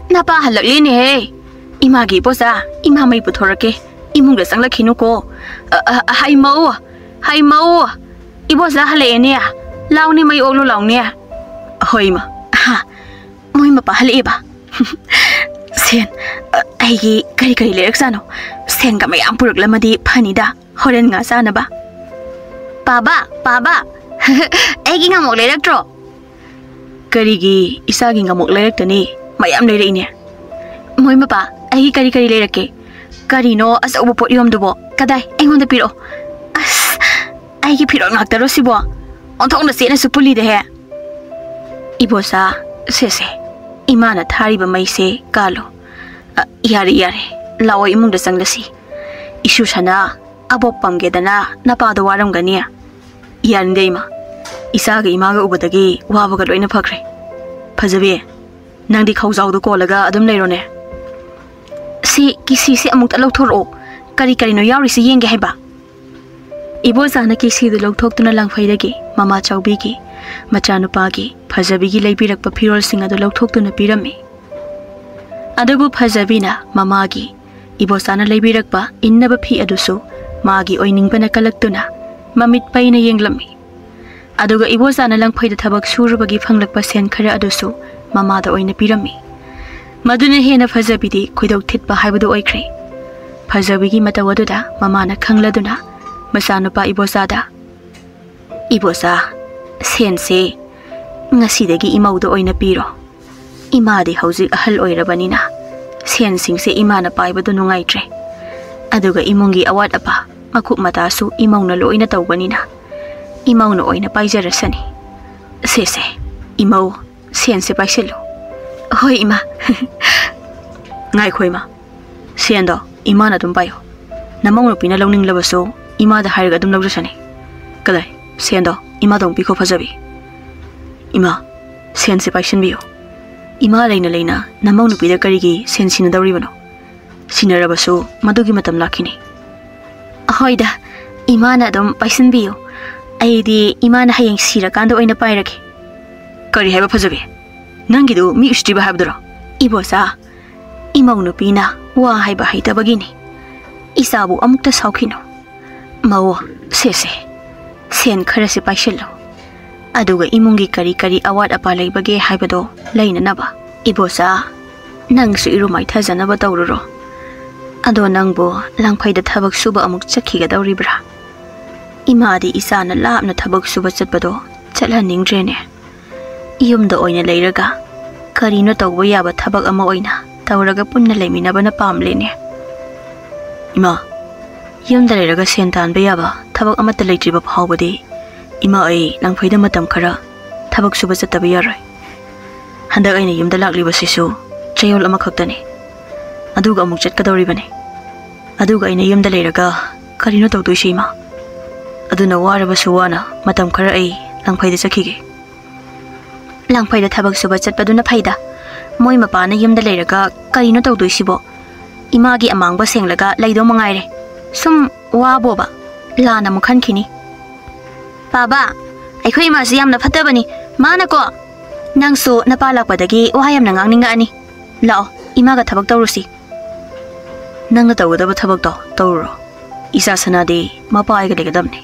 ꯅꯄꯥ ꯍꯜꯂꯛꯂꯦꯅꯦꯍꯦ꯫ ꯏꯃꯥꯒꯤ ꯄꯣꯠꯆꯥ, ꯏꯃꯥ ꯃꯩ ꯄꯨꯊꯣꯔꯛꯀꯦ, ꯏꯃꯨꯡꯗ ꯆꯪꯂꯛꯈꯤꯅꯨꯀꯣ꯫" "ꯑ, ꯑ, ꯍꯩꯃꯧ, ꯍꯩꯃꯧ, ꯏꯕꯣꯆꯥ ꯍꯜꯂꯛꯑꯦꯅꯦ, ꯂꯥꯎꯅꯦ, ꯃꯩ ꯑꯣꯛꯂꯨ ꯂꯥꯎꯅꯦ꯫" "ꯍꯣꯏ, ꯏꯃꯥ꯫" "ꯍꯥ, ꯃꯣꯏ ꯃꯄꯥ ꯍꯜꯂꯛꯑꯦꯕ꯫" "ꯁꯦꯟ, ꯑ, ꯑꯩꯒꯤ ꯀꯔꯤ ꯀꯔꯤ ꯂꯩꯔꯛꯆꯥꯅꯣ? ꯁꯦꯟꯒ ꯃꯌꯥꯝ ꯄꯨꯔꯛꯂꯝꯃꯗꯤ ꯐꯅꯤꯗ, ꯍꯣꯔꯦꯟ ꯉꯥ ꯆꯥꯅꯕ꯫" "ꯄꯥꯕ, ꯄꯥꯕ, ꯑꯩꯒꯤ ꯉꯥꯃꯣꯛ ꯂꯩꯔꯛꯇ꯭ꯔꯣ?" "ꯀꯔꯤꯒꯤ ꯏꯆꯥꯒꯤ ꯉꯥꯃꯣꯛ ꯂꯩꯔꯛꯇꯅꯤ? ꯃꯌꯥꯝ ꯂꯩꯔꯛꯏꯅꯦ꯫" "ꯃꯣꯏ ꯃꯄꯥ, ꯑꯩꯒꯤ ꯀꯔꯤ ꯀꯔꯤ ꯂꯩꯔꯛꯀꯦ? ꯀꯔꯤꯅꯣ ꯑꯆꯧꯕ ꯄꯣꯠ ꯌꯣꯝꯗꯨꯕꯣ? ꯀꯗꯥꯏ? ꯑꯩꯉꯣꯟꯗ ꯄꯤꯔꯛꯑꯣ꯫" "ꯑꯁ, ꯑꯩꯒꯤ ꯐꯤꯔꯣꯜ ꯉꯥꯛꯇꯔꯣ ꯁꯤꯕꯣ? ꯑꯣꯟꯊꯣꯛꯅ ꯆꯦꯠꯅꯁꯨ ꯄꯨꯜꯂꯤꯗꯍꯦ꯫" "ꯏꯕꯣꯆꯥ, ꯁꯦ, ꯁꯦ, ꯏꯃꯥꯅ ꯊꯥꯔꯤꯕ ꯃꯩꯁꯦ ꯀꯥꯜꯂꯣ꯫ ꯑ, ꯌꯥꯔꯦ, ꯌꯥꯔꯦ, ꯂꯥꯛꯑꯣ, ꯏꯃꯨꯡꯗ ꯆꯪꯂꯁꯤ꯫ ꯏꯁꯨ ꯁꯅꯥ, ꯑꯕꯣꯛ ꯄꯝꯒꯦꯗꯅ ꯅꯄꯥꯗꯣ ꯋꯥꯔꯝꯒꯅꯤ꯫" "ꯌꯥꯔꯤꯗ, ꯏꯃꯥ, ꯏꯆꯥꯒ ꯏꯃꯥꯒ ꯎꯕꯗꯒꯤ ꯋꯥꯕꯒ ꯂꯣꯏꯅ ꯐꯈ꯭ꯔꯦ꯫ ꯐꯖꯕꯤ, ꯅꯪꯗꯤ ꯈꯧꯖꯥꯎꯗꯣ ꯀꯣꯜꯂꯒ ꯑꯗꯨꯝ ꯂꯩꯔꯣꯅꯦ꯫" "ꯁꯤ ꯀꯤꯁꯤꯁꯦ ꯑꯃꯨꯛꯇ ꯂꯧꯊꯣꯔꯛꯑꯣ꯫ ꯀꯔꯤ ꯀꯔꯤꯅꯣ ꯌꯥꯎꯔꯤꯁꯤ ꯌꯦꯡꯒꯦ ꯍꯥꯏꯕ꯫" ꯏꯕꯣꯆꯥꯅ ꯀꯤꯁꯤꯗꯨ ꯂꯧꯊꯣꯛꯇꯨꯅ ꯂꯪꯐꯩꯗꯒꯤ ꯃꯃꯥ ꯆꯥꯎꯕꯤꯒꯤ ꯃꯆꯥꯅꯨꯄꯥꯒꯤ ꯐꯖꯕꯤꯒꯤ ꯂꯩꯕꯤꯔꯛꯄ ꯐꯤꯔꯣꯜꯁꯤꯡ ꯑꯗꯨ ꯂꯧꯊꯣꯛꯇꯨꯅ ꯄꯤꯔꯝꯃꯤ꯫ ꯑꯗꯨꯕꯨ ꯐꯖꯕꯤꯅ ꯃꯃꯥꯒꯤ ꯏꯕꯣꯆꯥꯅ ꯂꯩꯕꯤꯔꯛꯄ ꯏꯟꯅꯕ ꯐꯤ ꯑꯗꯨꯁꯨ ꯃꯥꯒꯤ ꯑꯣꯏꯅꯤꯡꯕꯅ ꯀꯜꯂꯛꯇꯨꯅ ꯃꯃꯤꯠ ꯄꯩꯅ ꯌꯦꯡꯂꯝꯃꯤ꯫ ꯑꯗꯨꯒ ꯏꯕꯣꯆꯥꯅ ꯂꯪꯐꯩꯗ ꯊꯕꯛ ꯁꯨꯔꯨꯕꯒꯤ ꯐꯪꯂꯛꯄ ꯁꯦꯟ ꯈꯔ ꯑꯗꯨꯁꯨ ꯃꯃꯥꯗ ꯑꯣꯏꯅ ꯄꯤꯔꯝꯃꯤ꯫ ꯃꯗꯨꯅ ꯍꯦꯟꯅ ꯐꯖꯕꯤꯗꯤ ꯈꯣꯏꯗꯧ ꯊꯤꯠꯄ ꯍꯥꯏꯕꯗꯨ ꯑꯣꯏꯈ꯭ꯔꯦ꯫ ꯐꯖꯕꯤꯒꯤ ꯃꯇꯧ ꯑꯗꯨꯗ ꯃꯃꯥꯅ ꯈꯪꯂꯗꯨꯅ ꯃꯆꯥꯅꯨꯄꯥ ꯏꯕꯣꯆꯥꯗ, "ꯏꯕꯣꯆꯥ, ꯁꯦꯟꯁꯦ ꯉꯁꯤꯗꯒꯤ ꯏꯃꯧꯗ ꯑꯣꯏꯅ ꯄꯤꯔꯣ꯫ ꯏꯃꯥꯗꯤ ꯍꯧꯖꯤꯛ ꯑꯍꯜ ꯑꯣꯏꯔꯕꯅꯤꯅ ꯁꯦꯟꯁꯤꯡꯁꯦ ꯏꯃꯥꯅ ꯄꯥꯏꯕꯗꯨ ꯅꯨꯡꯉꯥꯏꯇ꯭ꯔꯦ꯫ ꯑꯗꯨꯒ ꯏꯃꯨꯡꯒꯤ ꯑꯋꯥꯠ ꯑꯄꯥ ꯃꯀꯨꯞ ꯃꯇꯥꯁꯨ ꯏꯃꯧꯅ ꯂꯣꯏꯅ ꯇꯧꯕꯅꯤꯅ ꯏꯃꯧꯅ ꯑꯣꯏꯅ ꯄꯥꯏꯖꯔꯁꯅꯤ꯫ ꯁꯦ, ꯁꯦ, ꯏꯃꯧ, ꯁꯦꯟꯁꯦ ꯄꯥꯏꯁꯤꯜꯂꯨ꯫" "ꯍꯣꯏ, ꯏꯃꯥ꯫" "ꯉꯥꯏꯈꯣ, ꯏꯃꯥ꯫ ꯁꯦꯟꯗꯣ ꯏꯃꯥꯅ ꯑꯗꯨꯝ ꯄꯥꯏꯌꯣ꯫ ꯅꯃꯧ ꯅꯨꯄꯤꯅ ꯂꯧꯅꯤꯡꯂꯕꯁꯨ ꯏꯃꯥꯗ ꯍꯥꯏꯔꯒ ꯑꯗꯨꯝ ꯂꯧꯖꯁꯅꯤ꯫ ꯀꯗꯥꯏ, ꯁꯦꯟꯗꯣ ꯏꯃꯥꯗ ꯑꯃꯨꯛ ꯄꯤꯈꯣ, ꯐꯖꯕꯤ꯫ ꯏꯃꯥ, ꯁꯦꯟꯁꯦ ꯄꯥꯏꯁꯤꯟꯕꯤꯌꯨ꯫ ꯏꯃꯥ ꯂꯩꯅ ꯂꯩꯅ ꯅꯃꯧ ꯅꯨꯄꯤꯗ ꯀꯔꯤꯒꯤ ꯁꯦꯟ ꯁꯤꯟꯅꯗꯧꯔꯤꯕꯅꯣ? ꯁꯤꯟꯅꯔꯕꯁꯨ ꯃꯗꯨꯒꯤ ꯃꯇꯝ ꯂꯥꯛꯈꯤꯅꯤ꯫" "ꯍꯣꯏꯗ, ꯏꯃꯥꯅ ꯑꯗꯨꯝ ꯄꯥꯏꯁꯤꯟꯕꯤꯌꯨ꯫ ꯑꯩꯗꯤ ꯏꯃꯥꯅ ꯍꯌꯦꯡ ꯁꯤꯔꯀꯥꯟꯗ ꯑꯣꯏꯅ ꯄꯥꯏꯔꯒꯦ꯫" "ꯀꯔꯤ ꯍꯥꯏꯕ, ꯐꯖꯕꯤ? ꯅꯪꯒꯤꯗꯨ ꯃꯤ ꯎꯁꯤꯠꯇ꯭ꯔꯤꯕ ꯍꯥꯏꯕꯗꯨꯔꯣ?" "ꯏꯕꯣꯆꯥ, ꯏꯃꯧ ꯅꯨꯄꯤꯅ ꯋꯥ ꯍꯥꯏꯕ ꯍꯩꯇꯕꯒꯤꯅꯤ꯫ ꯏꯆꯥꯕꯨ ꯑꯃꯨꯛꯇ ꯁꯥꯎꯈꯤꯅꯣ꯫ ꯃꯧ, ꯁꯦ, ꯁꯦ, ꯁꯦꯟ ꯈꯔꯁꯤ ꯄꯥꯏꯁꯤꯜꯂꯨ꯫ ꯑꯗꯨꯒ ꯏꯃꯨꯡꯒꯤ ꯀꯔꯤ ꯀꯔꯤ ꯑꯋꯥꯠ ꯑꯄꯥ ꯂꯩꯕꯒꯦ ꯍꯥꯏꯕꯗꯣ ꯂꯩꯅꯅꯕ꯫ ꯏꯕꯣꯆꯥ, ꯅꯪꯁꯨ ꯏꯔꯨ ꯃꯥꯏꯊꯖꯅꯕ ꯇꯧꯔꯨꯔꯣ꯫ ꯑꯗꯣ ꯅꯪꯕꯨ ꯂꯪꯐꯩꯗ ꯊꯕꯛ ꯁꯨꯕ ꯑꯃꯨꯛ ꯆꯠꯈꯤꯒꯗꯧꯔꯤꯕ꯭ꯔꯥ? ꯏꯃꯥꯗꯤ ꯏꯆꯥꯅ ꯂꯥꯞꯅ ꯊꯕꯛ ꯁꯨꯕ ꯆꯠꯄꯗꯣ ꯆꯠꯍꯟꯅꯤꯡꯗ꯭ꯔꯦꯅꯦ꯫ ꯌꯨꯝꯗ ꯑꯣꯏꯅ ꯂꯩꯔꯒ ꯀꯔꯤꯅꯣ ꯇꯧꯕ ꯌꯥꯕ ꯊꯕꯛ ꯑꯃ ꯑꯣꯏꯅ ꯇꯧꯔꯒ ꯄꯨꯟꯅ ꯂꯩꯃꯤꯟꯅꯕꯅ ꯄꯥꯝꯂꯦꯅꯦ꯫" "ꯏꯃꯥ, ꯌꯨꯝꯗ ꯂꯩꯔꯒ ꯁꯦꯟ ꯇꯥꯟꯕ ꯌꯥꯕ ꯊꯕꯛ ꯑꯃꯠꯇ ꯂꯩꯇ꯭ꯔꯤꯕ ꯐꯥꯎꯕꯗꯤ ꯏꯃꯥ ꯑꯩ ꯂꯪꯐꯩꯗ ꯃꯇꯝ ꯈꯔ ꯊꯕꯛ ꯁꯨꯕ ꯆꯠꯇꯕ ꯌꯥꯔꯣꯏ꯫ ꯍꯟꯗꯛ ꯑꯩꯅ ꯌꯨꯝꯗ ꯂꯥꯛꯂꯤꯕꯁꯤꯁꯨ ꯆꯌꯣꯜ ꯑꯃꯈꯛꯇꯅꯤ꯫ ꯑꯗꯨꯒ ꯑꯃꯨꯛ ꯆꯠꯀꯗꯧꯔꯤꯕꯅꯤ꯫ ꯑꯗꯨꯒ ꯑꯩꯅ ꯌꯨꯝꯗ ꯂꯩꯔꯒ ꯀꯔꯤꯅꯣ ꯇꯧꯗꯣꯏꯁꯤ, ꯏꯃꯥ? ꯑꯗꯨꯅ ꯋꯥꯔꯕꯁꯨ ꯋꯥꯅ ꯃꯇꯝ ꯈꯔ ꯑꯩ ꯂꯪꯐꯩꯗ ꯆꯠꯈꯤꯒꯦ꯫" "ꯂꯪꯐꯩꯗ ꯊꯕꯛ ꯁꯨꯕ ꯆꯠꯄꯗꯨꯅ ꯐꯩꯗ꯫ ꯃꯣꯏ ꯃꯄꯥꯅ ꯌꯨꯝꯗ ꯂꯩꯔꯒ ꯀꯔꯤꯅꯣ ꯇꯧꯗꯣꯏꯁꯤꯕꯣ? ꯏꯃꯥꯒꯤ ꯑꯃꯥꯡꯕ ꯁꯦꯡꯂꯒ ꯂꯩꯗꯧ ꯃꯉꯥꯏꯔꯦ꯫ ꯁꯨꯝ ꯋꯥꯕꯣꯕ?" ꯂꯥꯟꯅ ꯑꯃꯨꯛ ꯈꯟꯈꯤꯅꯤ꯫ ꯄꯥꯕ, ꯑꯩꯈꯣꯏ ꯏꯃꯥꯁꯤ ꯌꯥꯝꯅ ꯐꯠꯇꯕꯅꯤ꯫ ꯃꯥꯅꯀꯣ, ꯅꯪꯁꯨ ꯅꯄꯥ ꯂꯥꯛꯄꯗꯒꯤ ꯋꯥ ꯌꯥꯝꯅ ꯉꯥꯡꯅꯤꯡꯉꯛꯑꯅꯤ꯫ ꯂꯥꯛꯑꯣ, ꯏꯃꯥꯒ ꯊꯕꯛ ꯇꯧꯔꯨꯁꯤ꯫ ꯅꯪꯅ ꯇꯧꯒꯗꯕ ꯊꯕꯛꯇꯣ ꯇꯧꯔꯨꯔꯣ꯫ ꯏꯆꯥ ꯁꯅꯥꯗꯤ ꯃꯄꯥ ꯑꯩꯒ ꯂꯩꯒꯗꯕꯅꯤ꯫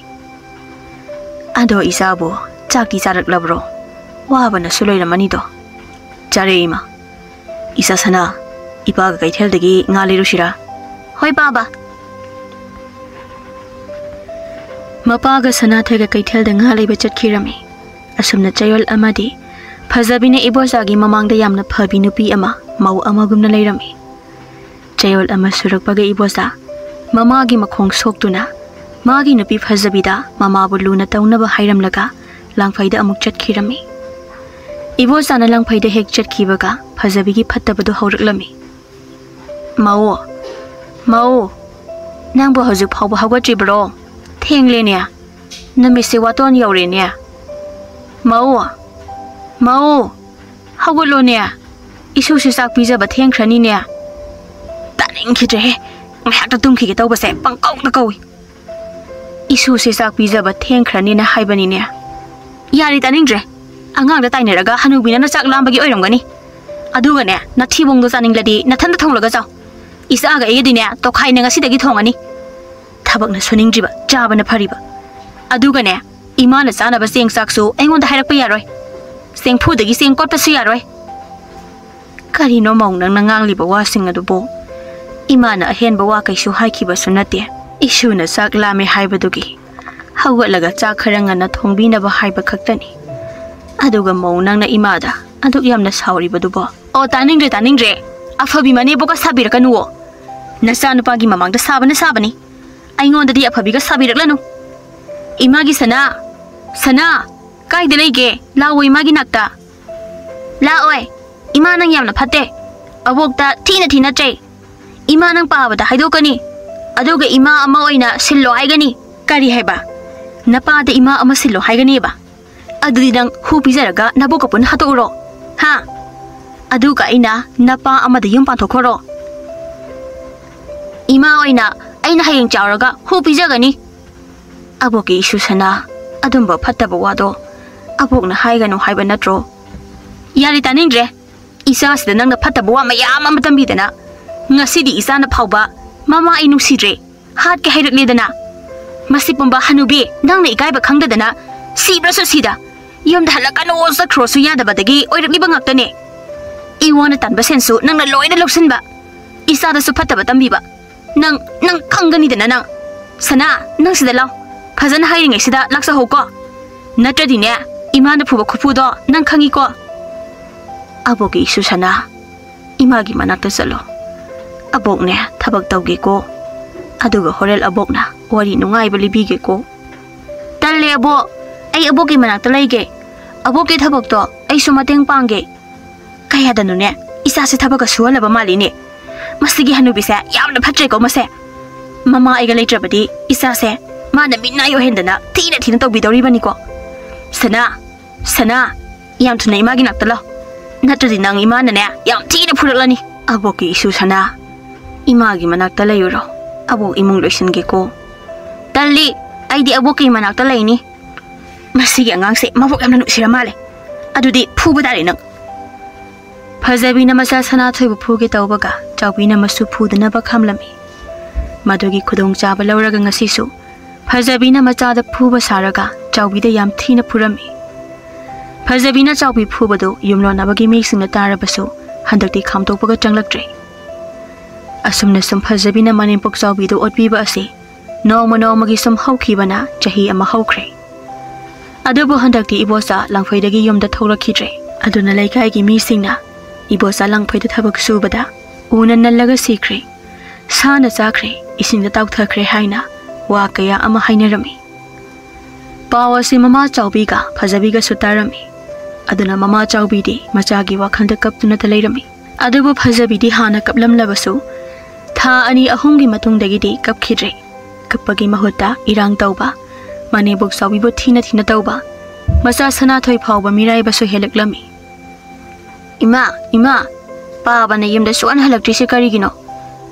ꯑꯗꯣ ꯏꯆꯥꯕꯨ ꯆꯥꯛꯇꯤ ꯆꯥꯔꯛꯂꯕ꯭ꯔꯣ? ꯋꯥꯕꯅꯁꯨ ꯂꯣꯏꯔꯝꯃꯅꯤꯗꯣ꯫ ꯆꯥꯔꯦ ꯏꯃꯥ꯫ ꯏꯆꯥ ꯁꯅꯥ, ꯏꯄꯥꯒ ꯀꯩꯊꯦꯜꯗꯒꯤ ꯉꯥ ꯂꯩꯔꯨꯁꯤꯔꯥ? ꯍꯣꯏ ꯄꯥꯕ꯫ ꯃꯄꯥꯒ ꯁꯅꯥꯊꯣꯏꯒ ꯀꯩꯊꯦꯜꯗ ꯉꯥ ꯂꯩꯕ ꯆꯠꯈꯤꯔꯝꯃꯤ꯫ ꯑꯁꯨꯝꯅ ꯆꯌꯣꯜ ꯑꯃꯗꯤ ꯐꯖꯕꯤꯅ ꯏꯕꯣꯆꯥꯒꯤ ꯃꯃꯥꯡꯗ ꯌꯥꯝꯅ ꯐꯕꯤ ꯅꯨꯄꯤ ꯑꯃ, ꯃꯧ ꯑꯃꯒꯨꯝꯅ ꯂꯩꯔꯝꯃꯤ꯫ ꯆꯌꯣꯜ ꯑꯃ ꯁꯨꯔꯛꯄꯒ ꯏꯕꯣꯆꯥ ꯃꯃꯥꯒꯤ ꯃꯈꯣꯡ ꯁꯣꯛꯇꯨꯅ ꯃꯥꯒꯤ ꯅꯨꯄꯤ ꯐꯖꯕꯤꯗ ꯃꯃꯥꯕꯨ ꯂꯨꯅ ꯇꯧꯅꯕ ꯍꯥꯏꯔꯝꯂꯒ ꯂꯥꯡꯐꯩꯗ ꯑꯃꯨꯛ ꯆꯠꯈꯤꯔꯝꯃꯤ꯫ ꯏꯕꯣꯆꯥꯅ ꯂꯥꯡꯐꯩꯗ ꯍꯦꯛ ꯆꯠꯈꯤꯕꯒ ꯐꯖꯕꯤꯒꯤ ꯐꯠꯇꯕꯗꯨ ꯍꯧꯔꯛꯂꯝꯃꯤ꯫ "ꯃꯧ, ꯃꯧ, ꯅꯪꯕꯨ ꯍꯧꯖꯤꯛ ꯐꯥꯎꯕ ꯍꯧꯒꯠꯇ꯭ꯔꯤꯕ꯭ꯔꯣ? ꯊꯦꯡꯂꯦꯅꯦ, ꯅꯨꯃꯤꯠꯁꯦ ꯋꯥꯇꯣꯟ ꯌꯧꯔꯦꯅꯦ꯫ ꯃꯧ, ꯃꯧ, ꯍꯧꯒꯠꯂꯣꯅꯦ, ꯏꯁꯨꯁꯨ ꯆꯥꯛ ꯄꯤꯖꯕ ꯊꯦꯡꯈ꯭ꯔꯅꯤꯅꯦ꯫" "ꯇꯥꯅꯤꯡꯈꯤꯗ꯭ꯔꯦꯍꯦ, ꯉꯥꯏꯍꯥꯛꯇ ꯇꯨꯝꯈꯤꯒꯦ ꯇꯧꯕꯁꯦ ꯄꯪꯀꯧꯗ ꯀꯧꯏ꯫ ꯏꯁꯨꯁꯦ ꯆꯥꯛ ꯄꯤꯖꯕ ꯊꯦꯡꯈ꯭ꯔꯅꯤꯅ ꯍꯥꯏꯕꯅꯤꯅꯦ꯫" "ꯌꯥꯔꯦ, ꯇꯥꯅꯤꯡꯗ꯭ꯔꯦ꯫ ꯑꯉꯥꯡꯗ ꯇꯥꯏꯅꯔꯒ ꯍꯅꯨꯕꯤ ꯅꯪꯅ ꯆꯥꯛ ꯂꯥꯝꯕꯒꯤ ꯑꯣꯏꯔꯝꯒꯅꯤ꯫ ꯑꯗꯨꯒꯅꯦ, ꯅꯊꯤꯕꯣꯡꯗꯣ ꯆꯥꯅꯤꯡꯂꯗꯤ ꯅꯊꯟꯗ ꯊꯣꯡꯂꯒ ꯆꯥꯎ꯫ ꯏꯆꯥꯒ ꯑꯩꯒꯗꯤꯅꯦ, ꯇꯣꯈꯥꯏꯅ ꯉꯁꯤꯗꯒꯤ ꯊꯣꯡꯉꯅꯤ꯫ ꯊꯕꯛꯅ ꯁꯨꯅꯤꯡꯗ꯭ꯔꯤꯕ, ꯆꯥꯕꯅ ꯐꯔꯤꯕ꯫ ꯑꯗꯨꯒꯅꯦ, ꯏꯃꯥꯅ ꯆꯥꯅꯕ ꯆꯦꯡ ꯆꯥꯛꯁꯨ ꯑꯩꯉꯣꯟꯗ ꯍꯥꯏꯔꯛꯄ ꯌꯥꯔꯣꯏ꯫ ꯆꯦꯡꯐꯨꯗꯒꯤ ꯆꯦꯡ ꯀꯣꯠꯄꯁꯨ ꯌꯥꯔꯣꯏ꯫" "ꯀꯔꯤꯅꯣ ꯃꯧ ꯅꯪꯅ ꯉꯥꯡꯂꯤꯕ ꯋꯥꯁꯤꯡ ꯑꯗꯨꯕꯨ? ꯏꯃꯥꯅ ꯑꯍꯦꯟꯕ ꯋꯥ ꯀꯩꯁꯨ ꯍꯥꯏꯈꯤꯕꯁꯨ ꯅꯠꯇꯦ꯫ ꯏꯁꯨꯅ ꯆꯥꯛ ꯂꯥꯝꯃꯦ ꯍꯥꯏꯕꯗꯨꯒꯤ ꯍꯧꯒꯠꯂꯒ ꯆꯥꯛ ꯈꯔ ꯉꯟꯅ ꯊꯣꯡꯕꯤꯅꯕ ꯍꯥꯏꯕ ꯈꯛꯇꯅꯤ꯫ ꯑꯗꯨꯒ ꯃꯧ ꯅꯪꯅ ꯏꯃꯥꯗ ꯑꯗꯨꯛ ꯌꯥꯝꯅ ꯁꯥꯎꯔꯤꯕꯗꯨꯕꯣ?" "ꯑꯣ, ꯇꯥꯅꯤꯡꯗ꯭ꯔꯦ, ꯇꯥꯅꯤꯡꯗ꯭ꯔꯦ꯫ ꯑꯐꯕꯤ ꯃꯅꯦꯝꯕꯣꯛꯀ ꯁꯥꯕꯤꯔꯛꯀꯅꯨꯋꯣ꯫ ꯅꯆꯥꯅꯨꯄꯥꯒꯤ ꯃꯃꯥꯡꯗ ꯁꯥꯕꯅ ꯁꯥꯕꯅꯤ꯫ ꯑꯩꯉꯣꯟꯗꯗꯤ ꯑꯐꯕꯤꯒ ꯁꯥꯕꯤꯔꯛꯂꯅꯨ꯫ ꯏꯃꯥꯒꯤ ꯁꯅꯥ, ꯁꯅꯥ, ꯀꯥꯏꯗ ꯂꯩꯒꯦ? ꯂꯥꯛꯑꯣ ꯏꯃꯥꯒꯤ ꯅꯥꯛꯇ꯫" "ꯂꯥꯛꯑꯣꯏ꯫ ꯏꯃꯥ ꯅꯪ ꯌꯥꯝꯅ ꯐꯠꯇꯦ꯫ ꯑꯕꯣꯛꯇ ꯊꯤꯅ ꯊꯤꯅ ꯆꯩ꯫ ꯏꯃꯥ ꯅꯪ ꯄꯥꯕꯗ ꯍꯥꯏꯗꯣꯛꯀꯅꯤ꯫ ꯑꯗꯨꯒ ꯏꯃꯥ ꯑꯃ ꯑꯣꯏꯅ ꯁꯤꯜꯂꯣ ꯍꯥꯏꯒꯅꯤ꯫" "ꯀꯔꯤ ꯍꯥꯏꯕ? ꯅꯄꯥꯗ ꯏꯃꯥ ꯑꯃ ꯁꯤꯜꯂꯣ ꯍꯥꯏꯒꯅꯤꯕ? ꯑꯗꯨꯗꯤ ꯅꯪ ꯍꯨ ꯄꯤꯖꯔꯒ ꯅꯕꯣꯛꯀ ꯄꯨꯟꯅ ꯍꯥꯠꯇꯣꯛꯎꯔꯣ? ꯍꯥ? ꯑꯗꯨꯒ ꯑꯩꯅ ꯅꯄꯥ ꯑꯃꯗ ꯌꯨꯝ ꯄꯥꯟꯊꯣꯛꯈꯣꯔꯣ? ꯏꯃꯥ ꯑꯣꯏꯅ ꯑꯩꯅ ꯍꯌꯦꯡ ꯆꯥꯎꯔꯒ ꯍꯨ ꯄꯤꯖꯒꯅꯤ꯫ "ꯑꯕꯣꯛꯀꯤ ꯏꯁꯨ ꯁꯅꯥ, ꯑꯗꯨꯝꯕ ꯐꯠꯇꯕ ꯋꯥꯗꯣ ꯑꯕꯣꯛꯅ ꯍꯥꯏꯒꯅꯨ ꯍꯥꯏꯕ ꯅꯠꯇ꯭ꯔꯣ?" "ꯌꯥꯔꯦ, ꯇꯥꯅꯤꯡꯗ꯭ꯔꯦ꯫ ꯏꯆꯥꯁꯤꯗ ꯅꯪꯅ ꯐꯠꯇꯕ ꯋꯥ ꯃꯌꯥꯝ ꯑꯃ ꯇꯝꯕꯤꯗꯅ ꯉꯁꯤꯗꯤ ꯏꯆꯥꯅ ꯐꯥꯎꯕ ꯃꯃꯥ ꯑꯩ ꯅꯨꯡꯁꯤꯗ꯭ꯔꯦ ꯍꯥꯠꯀꯦ ꯍꯥꯏꯔꯛꯂꯦꯗꯅ꯫ ꯃꯁꯤ ꯄꯨꯝꯕ ꯍꯅꯨꯕꯤ, ꯅꯪꯅ ꯏꯀꯥꯏꯕ ꯈꯪꯗꯗꯅ ꯁꯤꯕ꯭ꯔꯁꯨ ꯁꯤꯗ, ꯌꯨꯝꯗ ꯍꯜꯂꯛꯀꯅꯣ ꯆꯠꯈ꯭ꯔꯣꯁꯨ ꯌꯥꯗꯕꯗꯒꯤ ꯑꯣꯏꯔꯛꯂꯤꯕ ꯉꯥꯛꯇꯅꯦ꯫ ꯏꯋꯥꯅ ꯇꯥꯟꯕ ꯁꯦꯟꯁꯨ ꯅꯪꯅ ꯂꯣꯏꯅ ꯂꯧꯁꯤꯟꯕ, ꯏꯆꯥꯗꯁꯨ ꯐꯠꯇꯕ ꯇꯝꯕꯤꯕ꯫ ꯅꯪ, ꯅꯪ ꯈꯪꯒꯅꯤꯗꯅ ꯅꯪ꯫ ꯁꯅꯥ, ꯅꯪ ꯁꯤꯗ ꯂꯥꯎ꯫ ꯐꯖꯅ ꯍꯥꯏꯔꯤꯉꯩꯁꯤꯗ ꯂꯥꯛꯆꯍꯧꯀꯣ꯫ ꯅꯠꯇ꯭ꯔꯗꯤꯅꯦ, ꯏꯃꯥꯅ ꯐꯨꯕ ꯈꯨꯐꯨꯗꯣ ꯅꯪ ꯈꯪꯉꯤꯀꯣ?" "ꯑꯕꯣꯛꯀꯤ ꯏꯁꯨ ꯁꯅꯥ, ꯏꯃꯥꯒꯤ ꯃꯅꯥꯛꯇ ꯆꯠꯂꯣ꯫ ꯑꯕꯣꯛꯅꯦ ꯊꯕꯛ ꯇꯧꯒꯦꯀꯣ꯫ ꯑꯗꯨꯒ ꯍꯣꯔꯦꯟ ꯑꯕꯣꯛꯅ ꯋꯥꯔꯤ ꯅꯨꯡꯉꯥꯏꯕ ꯂꯤꯕꯤꯒꯦꯀꯣ꯫" "ꯇꯜꯂꯦ ꯑꯕꯣꯛ, ꯑꯩ ꯑꯕꯣꯛꯀꯤ ꯃꯅꯥꯛꯇ ꯂꯩꯒꯦ꯫ ꯑꯕꯣꯛꯀꯤ ꯊꯕꯛꯇꯣ ꯑꯩꯁꯨ ꯃꯇꯦꯡ ꯄꯥꯡꯒꯦ꯫" "ꯀꯌꯥꯗꯅꯣꯅꯦ, ꯏꯆꯥꯁꯦ ꯊꯕꯛꯀ ꯁꯨꯍꯜꯂꯕ ꯃꯥꯜꯂꯤꯅꯦ꯫ ꯃꯁꯤꯒꯤ ꯍꯅꯨꯕꯤꯁꯦ ꯌꯥꯝꯅ ꯐꯠꯇ꯭ꯔꯦꯀꯣ ꯃꯁꯦ꯫ ꯃꯃꯥ ꯑꯩꯒ ꯂꯩꯇ꯭ꯔꯕꯗꯤ ꯏꯆꯥꯁꯦ ꯃꯥꯅ ꯃꯤꯠꯅꯥꯏ ꯑꯣꯏꯍꯟꯗꯅ ꯊꯤꯅ ꯊꯤꯅ ꯇꯧꯕꯤꯗꯧꯔꯤꯕꯅꯤꯀꯣ꯫ ꯁꯅꯥ, ꯁꯅꯥ, ꯌꯥꯝ ꯊꯨꯅ ꯏꯃꯥꯒꯤ ꯅꯥꯛꯇ ꯂꯥꯎ꯫ ꯅꯠꯇ꯭ꯔꯗꯤ ꯅꯪ ꯏꯃꯥꯅꯅꯦ ꯌꯥꯝ ꯊꯤꯅ ꯐꯨꯔꯛꯂꯅꯤ꯫" "ꯑꯕꯣꯛꯀꯤ ꯏꯁꯨ ꯁꯅꯥ, ꯏꯃꯥꯒꯤ ꯃꯅꯥꯛꯇ ꯂꯩꯔꯨꯔꯣ꯫ ꯑꯕꯣꯛ ꯏꯃꯨꯡ ꯂꯣꯏꯁꯤꯟꯒꯦꯀꯣ꯫" "ꯇꯜꯂꯤ, ꯑꯩꯗꯤ ꯑꯕꯣꯛꯀꯤ ꯃꯅꯥꯛꯇ ꯂꯩꯅꯤ꯫" "ꯃꯁꯤꯒꯤ ꯑꯉꯥꯡꯁꯦ ꯃꯕꯣꯛ ꯌꯥꯝꯅ ꯅꯨꯡꯁꯤꯔ ꯃꯥꯜꯂꯦ꯫ ꯑꯗꯨꯗꯤ ꯐꯨꯕ ꯇꯥꯔꯦ ꯅꯪ꯫" ꯐꯖꯕꯤꯅ ꯃꯆꯥ ꯁꯅꯥꯊꯣꯏꯕꯨ ꯐꯨꯒꯦ ꯇꯧꯕꯒ ꯆꯥꯎꯕꯤꯅ ꯃꯁꯨ ꯐꯨꯗꯅꯕ ꯈꯥꯝꯂꯝꯃꯤ꯫ ꯃꯗꯨꯒꯤ ꯈꯨꯗꯣꯡꯆꯥꯕ ꯂꯧꯔꯒ ꯉꯁꯤꯁꯨ ꯐꯖꯕꯤꯅ ꯃꯆꯥꯗ ꯐꯨꯕ ꯁꯥꯔꯒ ꯆꯥꯎꯕꯤꯗ ꯌꯥꯝ ꯊꯤꯅ ꯐꯨꯔꯝꯃꯤ꯫ ꯐꯖꯕꯤꯅ ꯆꯥꯎꯕꯤ ꯐꯨꯕꯗꯨ ꯌꯨꯝꯂꯣꯟꯅꯕꯒꯤ ꯃꯤꯁꯤꯡꯅ ꯇꯥꯔꯕꯁꯨ ꯍꯟꯗꯛꯇꯤ ꯈꯥꯝꯇꯣꯛꯄꯒ ꯆꯪꯂꯛꯇ꯭ꯔꯦ꯫ ꯑꯁꯨꯝꯅ ꯁꯨꯝ ꯐꯖꯕꯤꯅ ꯃꯅꯦꯝꯄꯣꯛ ꯆꯥꯎꯕꯤꯗꯨ ꯑꯣꯠꯄꯤꯕ ꯑꯁꯤ ꯅꯣꯡꯃ ꯅꯣꯡꯃꯒꯤ ꯁꯨꯝ ꯍꯧꯈꯤꯕꯅ ꯆꯍꯤ ꯑꯃ ꯍꯧꯈ꯭ꯔꯦ꯫ ꯑꯗꯨꯕꯨ ꯍꯟꯗꯛꯇꯤ ꯏꯕꯣꯆꯥ ꯂꯥꯡꯐꯩꯗꯒꯤ ꯌꯨꯝꯗ ꯊꯣꯛꯂꯛꯈꯤꯗ꯭ꯔꯦ꯫ ꯑꯗꯨꯅ ꯂꯩꯀꯥꯏꯒꯤ ꯃꯤꯁꯤꯡꯅ ꯏꯕꯣꯆꯥ ꯂꯥꯡꯐꯩꯗ ꯊꯕꯛ ꯁꯨꯕꯗ ꯎꯅ ꯅꯜꯂꯒ ꯁꯤꯈ꯭ꯔꯦ, ꯁꯥꯅ ꯆꯥꯈ꯭ꯔꯦ, ꯏꯁꯤꯡꯗ ꯇꯥꯎꯊꯈ꯭ꯔꯦ ꯍꯥꯏꯅ ꯋꯥ ꯀꯌꯥ ꯑꯃ ꯍꯥꯏꯅꯔꯝꯃꯤ꯫ ꯄꯥꯎ ꯑꯁꯤ ꯃꯃꯥ ꯆꯥꯎꯕꯤꯒ ꯐꯖꯕꯤꯒꯁꯨ ꯇꯥꯔꯝꯃꯤ꯫ ꯑꯗꯨꯅ ꯃꯃꯥ ꯆꯥꯎꯕꯤꯗꯤ ꯃꯆꯥꯒꯤ ꯋꯥꯈꯜꯗ ꯀꯞꯇꯨꯅꯇ ꯂꯩꯔꯝꯃꯤ꯫ ꯑꯗꯨꯕꯨ ꯐꯖꯕꯤꯗꯤ ꯍꯥꯟꯅ ꯀꯞꯂꯝꯂꯕꯁꯨ ꯊꯥ ꯑꯅꯤ ꯑꯍꯨꯝꯒꯤ ꯃꯇꯨꯡꯗꯒꯤꯗꯤ ꯀꯞꯈꯤꯗ꯭ꯔꯦ꯫ ꯀꯞꯄꯒꯤ ꯃꯍꯨꯠꯇ ꯏꯔꯥꯡ ꯇꯧꯕ, ꯃꯅꯦꯝꯕꯣꯛ ꯆꯥꯎꯕꯤꯕꯨ ꯊꯤꯅ ꯊꯤꯅ ꯇꯧꯕ, ꯃꯆꯥ ꯁꯅꯥꯊꯣꯏ ꯐꯥꯎꯕ ꯃꯤꯔꯥꯏꯕꯁꯨ ꯍꯦꯜꯂꯛꯂꯝꯃꯤ꯫ "ꯏꯃꯥ, ꯏꯃꯥ, ꯄꯥꯕꯅ ꯌꯨꯝꯗ ꯁꯨꯛꯍꯟ ꯍꯜꯂꯛꯇ꯭ꯔꯤꯁꯦ ꯀꯔꯤꯒꯤꯅꯣ?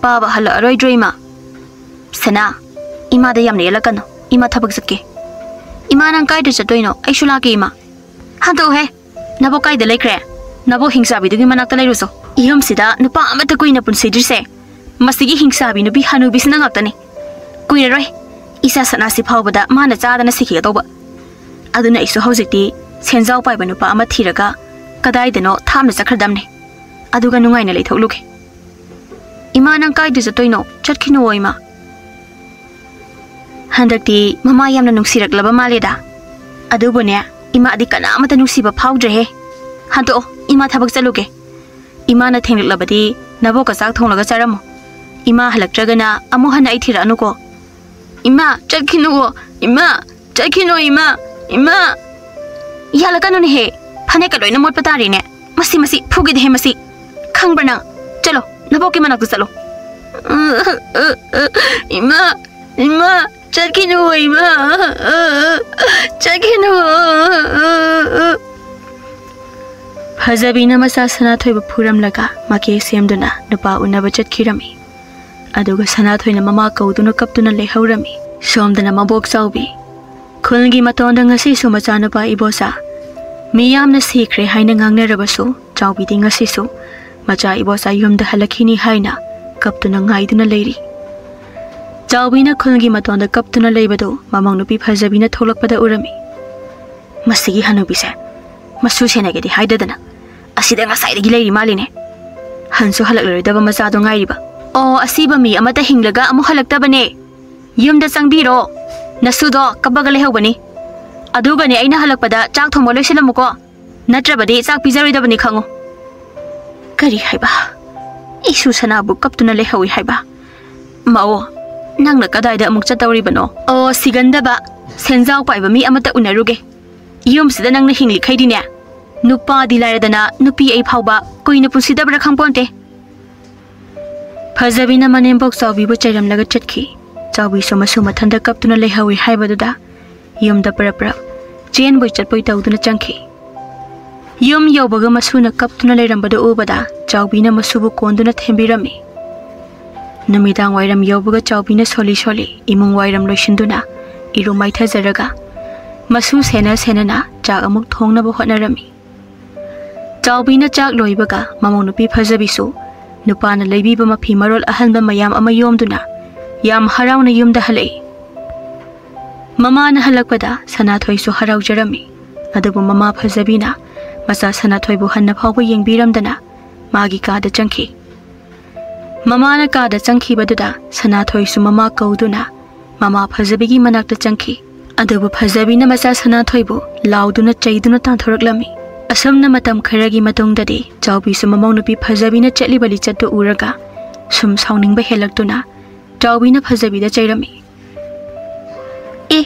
ꯄꯥꯕ ꯍꯜꯂꯛꯑꯔꯣꯏꯗ꯭ꯔꯣ ꯏꯃꯥ?" "ꯁꯅꯥ, ꯏꯃꯥꯗ ꯌꯥꯝꯅ ꯌꯦꯠꯂꯛꯀꯅꯨ꯫ ꯏꯃꯥ ꯊꯕꯛ ꯆꯠꯀꯦ꯫ ꯏꯃꯥ, ꯅꯪ ꯀꯥꯏꯗ ꯆꯠꯇꯣꯏꯅꯣ? ꯑꯩꯁꯨ ꯂꯥꯛꯀꯦ, ꯏꯃꯥ꯫ ꯍꯟꯗꯣꯛꯍꯦ꯫ ꯅꯕꯣꯛ ꯀꯥꯏꯗ ꯂꯩꯈ꯭ꯔꯦ? ꯅꯕꯣꯛ ꯍꯤꯡꯆꯥꯕꯤꯗꯨꯒꯤ ꯃꯅꯥꯛꯇ ꯂꯩꯔꯨꯆꯣ꯫ ꯌꯨꯝꯁꯤꯗ ꯅꯨꯄꯥ ꯑꯃꯠꯇ ꯀꯨꯏꯅ ꯄꯨꯟꯁꯤꯗ꯭ꯔꯤꯁꯦ ꯃꯁꯤꯒꯤ ꯍꯤꯡꯆꯥꯕꯤ ꯅꯨꯄꯤ ꯍꯅꯨꯕꯤꯁꯤꯅ ꯉꯥꯛꯇꯅꯤ꯫ ꯀꯨꯏꯔꯔꯣꯏ ꯏꯆꯥ ꯁꯅꯥꯁꯤ ꯐꯥꯎꯕꯗ ꯃꯥꯅ ꯆꯥꯗꯅ ꯁꯤꯈꯤꯒꯗꯧꯕ꯫ ꯑꯗꯨꯅ ꯑꯩꯁꯨ ꯍꯧꯖꯤꯛꯇꯤ ꯁꯦꯟꯖꯥꯎ ꯄꯥꯏꯕ ꯅꯨꯄꯥ ꯑꯃ ꯊꯤꯔꯒ ꯀꯗꯥꯏꯗꯅꯣ ꯊꯥꯞꯅ ꯆꯠꯈ꯭ꯔꯗꯝꯅꯦ꯫ ꯑꯗꯨꯒ ꯅꯨꯡꯉꯥꯏꯅ ꯂꯩꯊꯣꯛꯂꯨꯒꯦ꯫ ꯏꯃꯥ, ꯅꯪ ꯀꯥꯏꯗ ꯆꯠꯇꯣꯏꯅꯣ? ꯆꯠꯈꯤꯅꯨꯋꯣ, ꯏꯃꯥ꯫ ꯍꯟꯗꯛꯇꯤ ꯃꯃꯥ ꯌꯥꯝꯅ ꯅꯨꯡꯁꯤꯔꯛꯂꯕ ꯃꯥꯜꯂꯦꯗ꯫ ꯑꯗꯨꯕꯨꯅꯦ, ꯏꯃꯥꯗꯤ ꯀꯅꯥꯃꯠꯇ ꯅꯨꯡꯁꯤꯕ ꯐꯥꯎꯗ꯭ꯔꯦꯍꯦ꯫ ꯍꯟꯗꯣꯛꯑꯣ, ꯏꯃꯥ ꯊꯕꯛ ꯆꯠꯂꯨꯒꯦ꯫ ꯏꯃꯥꯅ ꯊꯦꯡꯂꯛꯂꯕꯗꯤ ꯅꯕꯣꯛꯀ ꯆꯥꯛ ꯊꯣꯡꯂꯒ ꯆꯥꯔꯝꯃꯣ꯫ ꯏꯃꯥ ꯍꯜꯂꯛꯇ꯭ꯔꯒꯅ ꯑꯃꯨꯛ ꯍꯟꯅ ꯑꯩ ꯊꯤꯔꯛꯑꯅꯨꯀꯣ꯫ ꯏꯃꯥ, ꯆꯠꯈꯤꯅꯨꯋꯣ꯫ ꯏꯃꯥ, ꯆꯠꯈꯤꯅꯨ, ꯏꯃꯥ, ꯏꯃꯥ꯫ ꯌꯥꯜꯂꯛꯀꯅꯨꯅꯦꯍꯦ꯫ ꯐꯅꯦꯛꯀ ꯂꯣꯏꯅ ꯃꯣꯠꯄ ꯇꯥꯔꯦꯅꯦ꯫ ꯃꯁꯤ, ꯃꯁꯤ, ꯐꯨꯒꯦꯗꯤꯍꯦ ꯃꯁꯤ꯫ ꯈꯪꯕ꯭ꯔꯥ ꯅꯪ? ꯆꯠꯂꯣ, ꯅꯕꯣꯛꯀꯤ ꯃꯅꯥꯛꯇ ꯆꯠꯂꯣ꯫ ꯏꯃꯥ, ꯏꯃꯥ, ꯆꯠꯈꯤꯅꯨ, ꯏꯃꯥ꯫ ꯆꯠꯈꯤꯅꯨ꯫ ꯐꯖꯕꯤꯅ ꯃꯆꯥ ꯁꯅꯥꯊꯣꯏꯕꯨ ꯐꯨꯔꯝꯂꯒ ꯃꯀꯦ ꯁꯦꯝꯗꯨꯅ ꯅꯨꯄꯥ ꯎꯅꯕ ꯆꯠꯈꯤꯔꯝꯃꯤ꯫ ꯑꯗꯨꯒ ꯁꯅꯥꯊꯣꯏꯅ ꯃꯃꯥ ꯀꯧꯗꯨꯅ ꯀꯞꯇꯨꯅ ꯂꯩꯍꯧꯔꯝꯃꯤ꯫ ꯁꯣꯝꯗꯅ ꯃꯕꯣꯛ ꯆꯥꯎꯕꯤ ꯈꯨꯜꯒꯤ ꯃꯇꯣꯟꯗ ꯉꯁꯤꯁꯨ ꯃꯆꯥꯅꯨꯄꯥ ꯏꯕꯣꯆꯥ ꯃꯤꯌꯥꯝꯅ ꯁꯤꯈ꯭ꯔꯦ ꯍꯥꯏꯅ ꯉꯥꯡꯅꯔꯕꯁꯨ, ꯆꯥꯎꯕꯤꯗꯤ ꯉꯁꯤꯁꯨ ꯃꯆꯥ ꯏꯕꯣꯆꯥ ꯌꯨꯝꯗ ꯍꯜꯂꯛꯈꯤꯅꯤ ꯍꯥꯏꯅ ꯀꯞꯇꯨꯅ ꯉꯥꯏꯗꯨꯅ ꯂꯩꯔꯤ꯫ ꯆꯥꯎꯕꯤꯅ ꯈꯨꯜꯒꯤ ꯃꯇꯣꯟꯗ ꯀꯞꯇꯨꯅ ꯂꯩꯕꯗꯨ ꯃꯃꯧ ꯅꯨꯄꯤ ꯐꯖꯕꯤꯅ ꯊꯣꯛꯂꯛꯄꯗ ꯎꯔꯝꯃꯤ꯫ "ꯃꯁꯤꯒꯤ ꯍꯅꯨꯕꯤꯁꯦ ꯃꯁꯨ ꯁꯦꯟꯅꯒꯦꯗꯤ ꯍꯥꯏꯗꯗꯅ ꯑꯁꯤꯗ ꯉꯁꯥꯏꯗꯒꯤ ꯂꯩꯔꯤ ꯃꯥꯜꯂꯤꯅꯦ꯫ ꯍꯟꯁꯨ ꯍꯜꯂꯛꯂꯔꯣꯏꯗꯕ ꯃꯆꯥꯗꯣ ꯉꯥꯏꯔꯤꯕ꯫ ꯑꯣ, ꯑꯁꯤꯕ ꯃꯤ ꯑꯃꯠꯇ ꯍꯤꯡꯂꯒ ꯑꯃꯨꯛ ꯍꯜꯂꯛꯇꯕꯅꯦ꯫ ꯌꯨꯝꯗ ꯆꯪꯕꯤꯔꯣ꯫ ꯅꯁꯨꯗꯣ ꯀꯞꯄꯒ ꯂꯩꯍꯧꯕꯅꯤ꯫ ꯑꯗꯨꯒꯅꯦ, ꯑꯩꯅ ꯍꯜꯂꯛꯄꯗ ꯆꯥꯛ ꯊꯣꯡꯕ ꯂꯣꯏꯁꯤꯜꯂꯝꯃꯨꯀꯣ꯫ ꯅꯠꯇ꯭ꯔꯕꯗꯤ ꯆꯥꯛ ꯄꯤꯖꯔꯣꯏꯗꯕꯅꯤ ꯈꯪꯉꯨ꯫" ꯀꯔꯤ ꯍꯥꯏꯕ? ꯏꯁꯨ ꯁꯅꯥꯕꯨ ꯀꯞꯇꯨꯅ ꯂꯩꯍꯧꯏ ꯍꯥꯏꯕ? ꯃꯧ, ꯅꯪꯅ ꯀꯗꯥꯏꯗ ꯑꯃꯨꯛ ꯆꯠꯇꯧꯔꯤꯕꯅꯣ? ꯑꯣ, ꯁꯤꯒꯟꯗꯕ, ꯁꯦꯟꯖꯥꯎ ꯄꯥꯏꯕ ꯃꯤ ꯑꯃꯠꯇ ꯎꯅꯔꯨꯒꯦ꯫ ꯌꯨꯝꯁꯤꯗ ꯅꯪꯅ ꯍꯤꯡꯂꯤꯈꯩꯗꯤꯅꯦ, ꯅꯨꯄꯥꯗꯤ ꯂꯥꯏꯔꯗꯅ ꯅꯨꯄꯤ ꯑꯩ ꯐꯥꯎꯕ ꯀꯨꯏꯅ ꯄꯨꯟꯁꯤꯗꯕ꯭ꯔꯥ ꯈꯪꯄꯣꯟꯇꯦ꯫ ꯐꯖꯕꯤꯅ ꯃꯅꯦꯝꯕꯣꯛ ꯆꯥꯎꯕꯤꯕꯨ ꯆꯩꯔꯝꯂꯒ ꯆꯠꯈꯤ꯫ ꯆꯥꯎꯕꯤꯁꯨ ꯃꯁꯨ ꯃꯊꯟꯇ ꯀꯞꯇꯨꯅ ꯂꯩꯍꯧꯏ ꯍꯥꯏꯕꯗꯨꯗ ꯌꯨꯝꯗ ꯄꯔꯞ ꯄꯔꯞ ꯆꯦꯟꯕꯣꯏ ꯆꯠꯄꯣꯏ ꯇꯧꯗꯨꯅ ꯆꯪꯈꯤ꯫ ꯌꯨꯝ ꯌꯧꯕꯒ ꯃꯁꯨꯅ ꯀꯞꯇꯨꯅ ꯂꯩꯔꯝꯕꯗꯨ ꯎꯕꯗ ꯆꯥꯎꯕꯤꯅ ꯃꯁꯨꯕꯨ ꯀꯣꯟꯗꯨꯅ ꯊꯦꯝꯕꯤꯔꯝꯃꯤ꯫ ꯅꯨꯃꯤꯗꯥꯡ ꯋꯥꯏꯔꯝ ꯌꯧꯕꯒ ꯆꯥꯎꯕꯤꯅ ꯁꯣꯜꯂꯤ ꯁꯣꯜꯂꯤ ꯏꯃꯨꯡ ꯋꯥꯏꯔꯝ ꯂꯣꯏꯁꯤꯟꯗꯨꯅ ꯏꯔꯨ ꯃꯥꯏꯊꯖꯔꯒ ꯃꯁꯨ ꯁꯦꯟꯅ ꯁꯦꯟꯅꯅ ꯆꯥꯛ ꯑꯃꯨꯛ ꯊꯣꯡꯅꯕ ꯍꯣꯠꯅꯔꯝꯃꯤ꯫ ꯆꯥꯎꯕꯤꯅ ꯆꯥꯛ ꯂꯣꯏꯕꯒ ꯃꯃꯧ ꯅꯨꯄꯤ ꯐꯖꯕꯤꯁꯨ ꯅꯨꯄꯥꯅ ꯂꯩꯕꯤꯕ ꯃꯐꯤ ꯃꯔꯣꯜ ꯑꯍꯟꯕ ꯃꯌꯥꯝ ꯑꯃ ꯌꯣꯝꯗꯨꯅ ꯌꯥꯝ ꯍꯔꯥꯎꯅ ꯌꯨꯝꯗ ꯍꯜꯂꯛꯏ꯫ ꯃꯃꯥꯅ ꯍꯜꯂꯛꯄꯗ ꯁꯅꯥꯊꯣꯏꯁꯨ ꯍꯔꯥꯎꯖꯔꯝꯃꯤ꯫ ꯑꯗꯨꯕꯨ ꯃꯃꯥ ꯐꯖꯕꯤꯅ ꯃꯆꯥ ꯁꯅꯥꯊꯣꯏꯕꯨ ꯍꯟꯅ ꯐꯥꯎꯕ ꯌꯦꯡꯕꯤꯔꯝꯗꯅ ꯃꯥꯒꯤ ꯀꯥꯗ ꯆꯪꯈꯤ꯫ ꯃꯃꯥꯅ ꯀꯥꯗ ꯆꯪꯈꯤꯕꯗꯨꯗ ꯁꯅꯥꯊꯣꯏꯁꯨ ꯃꯃꯥ ꯀꯧꯗꯨꯅ ꯃꯃꯥ ꯐꯖꯕꯤꯒꯤ ꯃꯅꯥꯛꯇ ꯆꯪꯈꯤ꯫ ꯑꯗꯨꯕꯨ ꯐꯖꯕꯤꯅ ꯃꯆꯥ ꯁꯅꯥꯊꯣꯏꯕꯨ ꯂꯥꯎꯗꯨꯅ ꯆꯩꯗꯨꯅ ꯇꯥꯟꯊꯣꯔꯛꯂꯝꯃꯤ꯫ ꯑꯁꯨꯝꯅ ꯃꯇꯝ ꯈꯔꯒꯤ ꯃꯇꯨꯡꯗꯗꯤ ꯆꯥꯎꯕꯤꯁꯨ ꯃꯃꯧ ꯅꯨꯄꯤ ꯐꯖꯕꯤꯅ ꯆꯠꯂꯤꯕ ꯂꯤꯆꯠꯇꯨ ꯎꯔꯒ ꯁꯨꯝ ꯁꯥꯎꯅꯤꯡꯕ ꯍꯦꯜꯂꯛꯇꯨꯅ ꯆꯥꯎꯕꯤꯅ ꯐꯖꯕꯤꯗ ꯆꯩꯔꯝꯃꯤ꯫ "ꯑꯦ,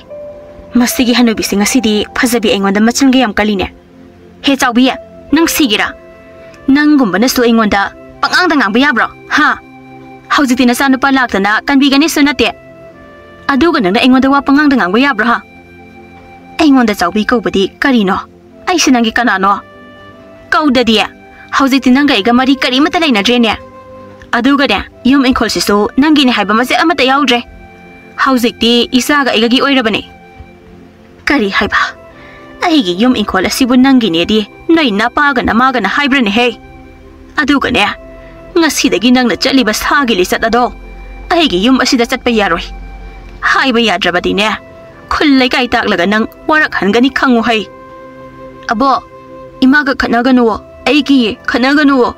ꯃꯁꯤꯒꯤ ꯍꯅꯨꯕꯤꯁꯤ ꯉꯁꯤꯗꯤ ꯐꯖꯕꯤ ꯑꯩꯉꯣꯟꯗ ꯃꯆꯤꯟꯒ ꯌꯥꯝ ꯀꯜꯂꯤꯅꯦ꯫ ꯍꯦ ꯆꯥꯎꯕꯤ, ꯅꯪ ꯁꯤꯒꯤꯔꯥ? ꯅꯪꯒꯨꯝꯕꯅꯁꯨ ꯑꯩꯉꯣꯟꯗ ꯄꯉꯥꯡꯗ ꯉꯥꯡꯕ ꯌꯥꯕ꯭ꯔꯣ? ꯍꯥ? ꯍꯧꯖꯤꯛꯇꯤ ꯅꯆꯥꯅꯨꯄꯥ ꯂꯥꯛꯇꯅ ꯀꯟꯕꯤꯒꯅꯤꯁꯨ ꯅꯠꯇꯦ꯫ ꯑꯗꯨꯒ ꯅꯪꯅ ꯑꯩꯉꯣꯟꯗ ꯋꯥ ꯄꯉꯥꯡꯗ ꯉꯥꯡꯕ ꯌꯥꯕ꯭ꯔꯣ, ꯍꯥ?" "ꯑꯩꯉꯣꯟꯗ ꯆꯥꯎꯕꯤ ꯀꯧꯕꯗꯤ ꯀꯔꯤꯅꯣ? ꯑꯩꯁꯦ ꯅꯪꯒꯤ ꯀꯅꯥꯅꯣ?" "ꯀꯧꯗꯗꯤ꯫ ꯍꯧꯖꯤꯛꯇꯤ ꯅꯪꯒ ꯑꯩꯒ ꯃꯔꯤ ꯀꯔꯤꯃꯠꯇ ꯂꯩꯅꯗ꯭ꯔꯦꯅꯦ꯫ ꯑꯗꯨꯒꯅꯦ, ꯌꯨꯝ ꯏꯪꯈꯣꯜꯁꯤꯁꯨ ꯅꯪꯒꯤꯅꯦ ꯍꯥꯏꯕ ꯃꯆꯦꯠ ꯑꯃꯠꯇ ꯌꯥꯎꯗ꯭ꯔꯦ꯫ ꯍꯧꯖꯤꯛꯇꯤ ꯏꯆꯥꯒ ꯑꯩꯒꯒꯤ ꯑꯣꯏꯔꯕꯅꯦ꯫" "ꯀꯔꯤ ꯍꯥꯏꯕ? ꯑꯩꯒꯤ ꯌꯨꯝ ꯏꯪꯈꯣꯜ ꯑꯁꯤꯕꯨ ꯅꯪꯒꯤꯅꯦꯗꯤ ꯅꯣꯏ ꯅꯄꯥꯒ ꯅꯃꯥꯒꯅ ꯍꯥꯏꯕ꯭ꯔꯅꯦꯍꯦ? ꯑꯗꯨꯒꯅꯦ, ꯉꯁꯤꯗꯒꯤ ꯅꯪꯅ ꯆꯠꯂꯤꯕ ꯁꯥꯒꯤ ꯂꯤꯆꯠ ꯑꯗꯣ ꯑꯩꯒꯤ ꯌꯨꯝ ꯑꯁꯤꯗ ꯆꯠꯄ ꯌꯥꯔꯣꯏ꯫ ꯍꯥꯏꯕ ꯌꯥꯗ꯭ꯔꯕꯗꯤꯅꯦ, ꯈꯨꯜ ꯂꯩꯀꯥꯏ ꯇꯥꯛꯂꯒ ꯅꯪ ꯋꯥꯔꯛꯍꯟꯒꯅꯤ, ꯈꯪꯉꯨ ꯍꯩ꯫" "ꯑꯕꯣ, ꯏꯃꯥꯒ ꯈꯠꯅꯒꯅꯨꯋꯣ, ꯑꯩ ꯀꯤꯌꯦ, ꯈꯠꯅꯒꯅꯨꯋꯣ꯫"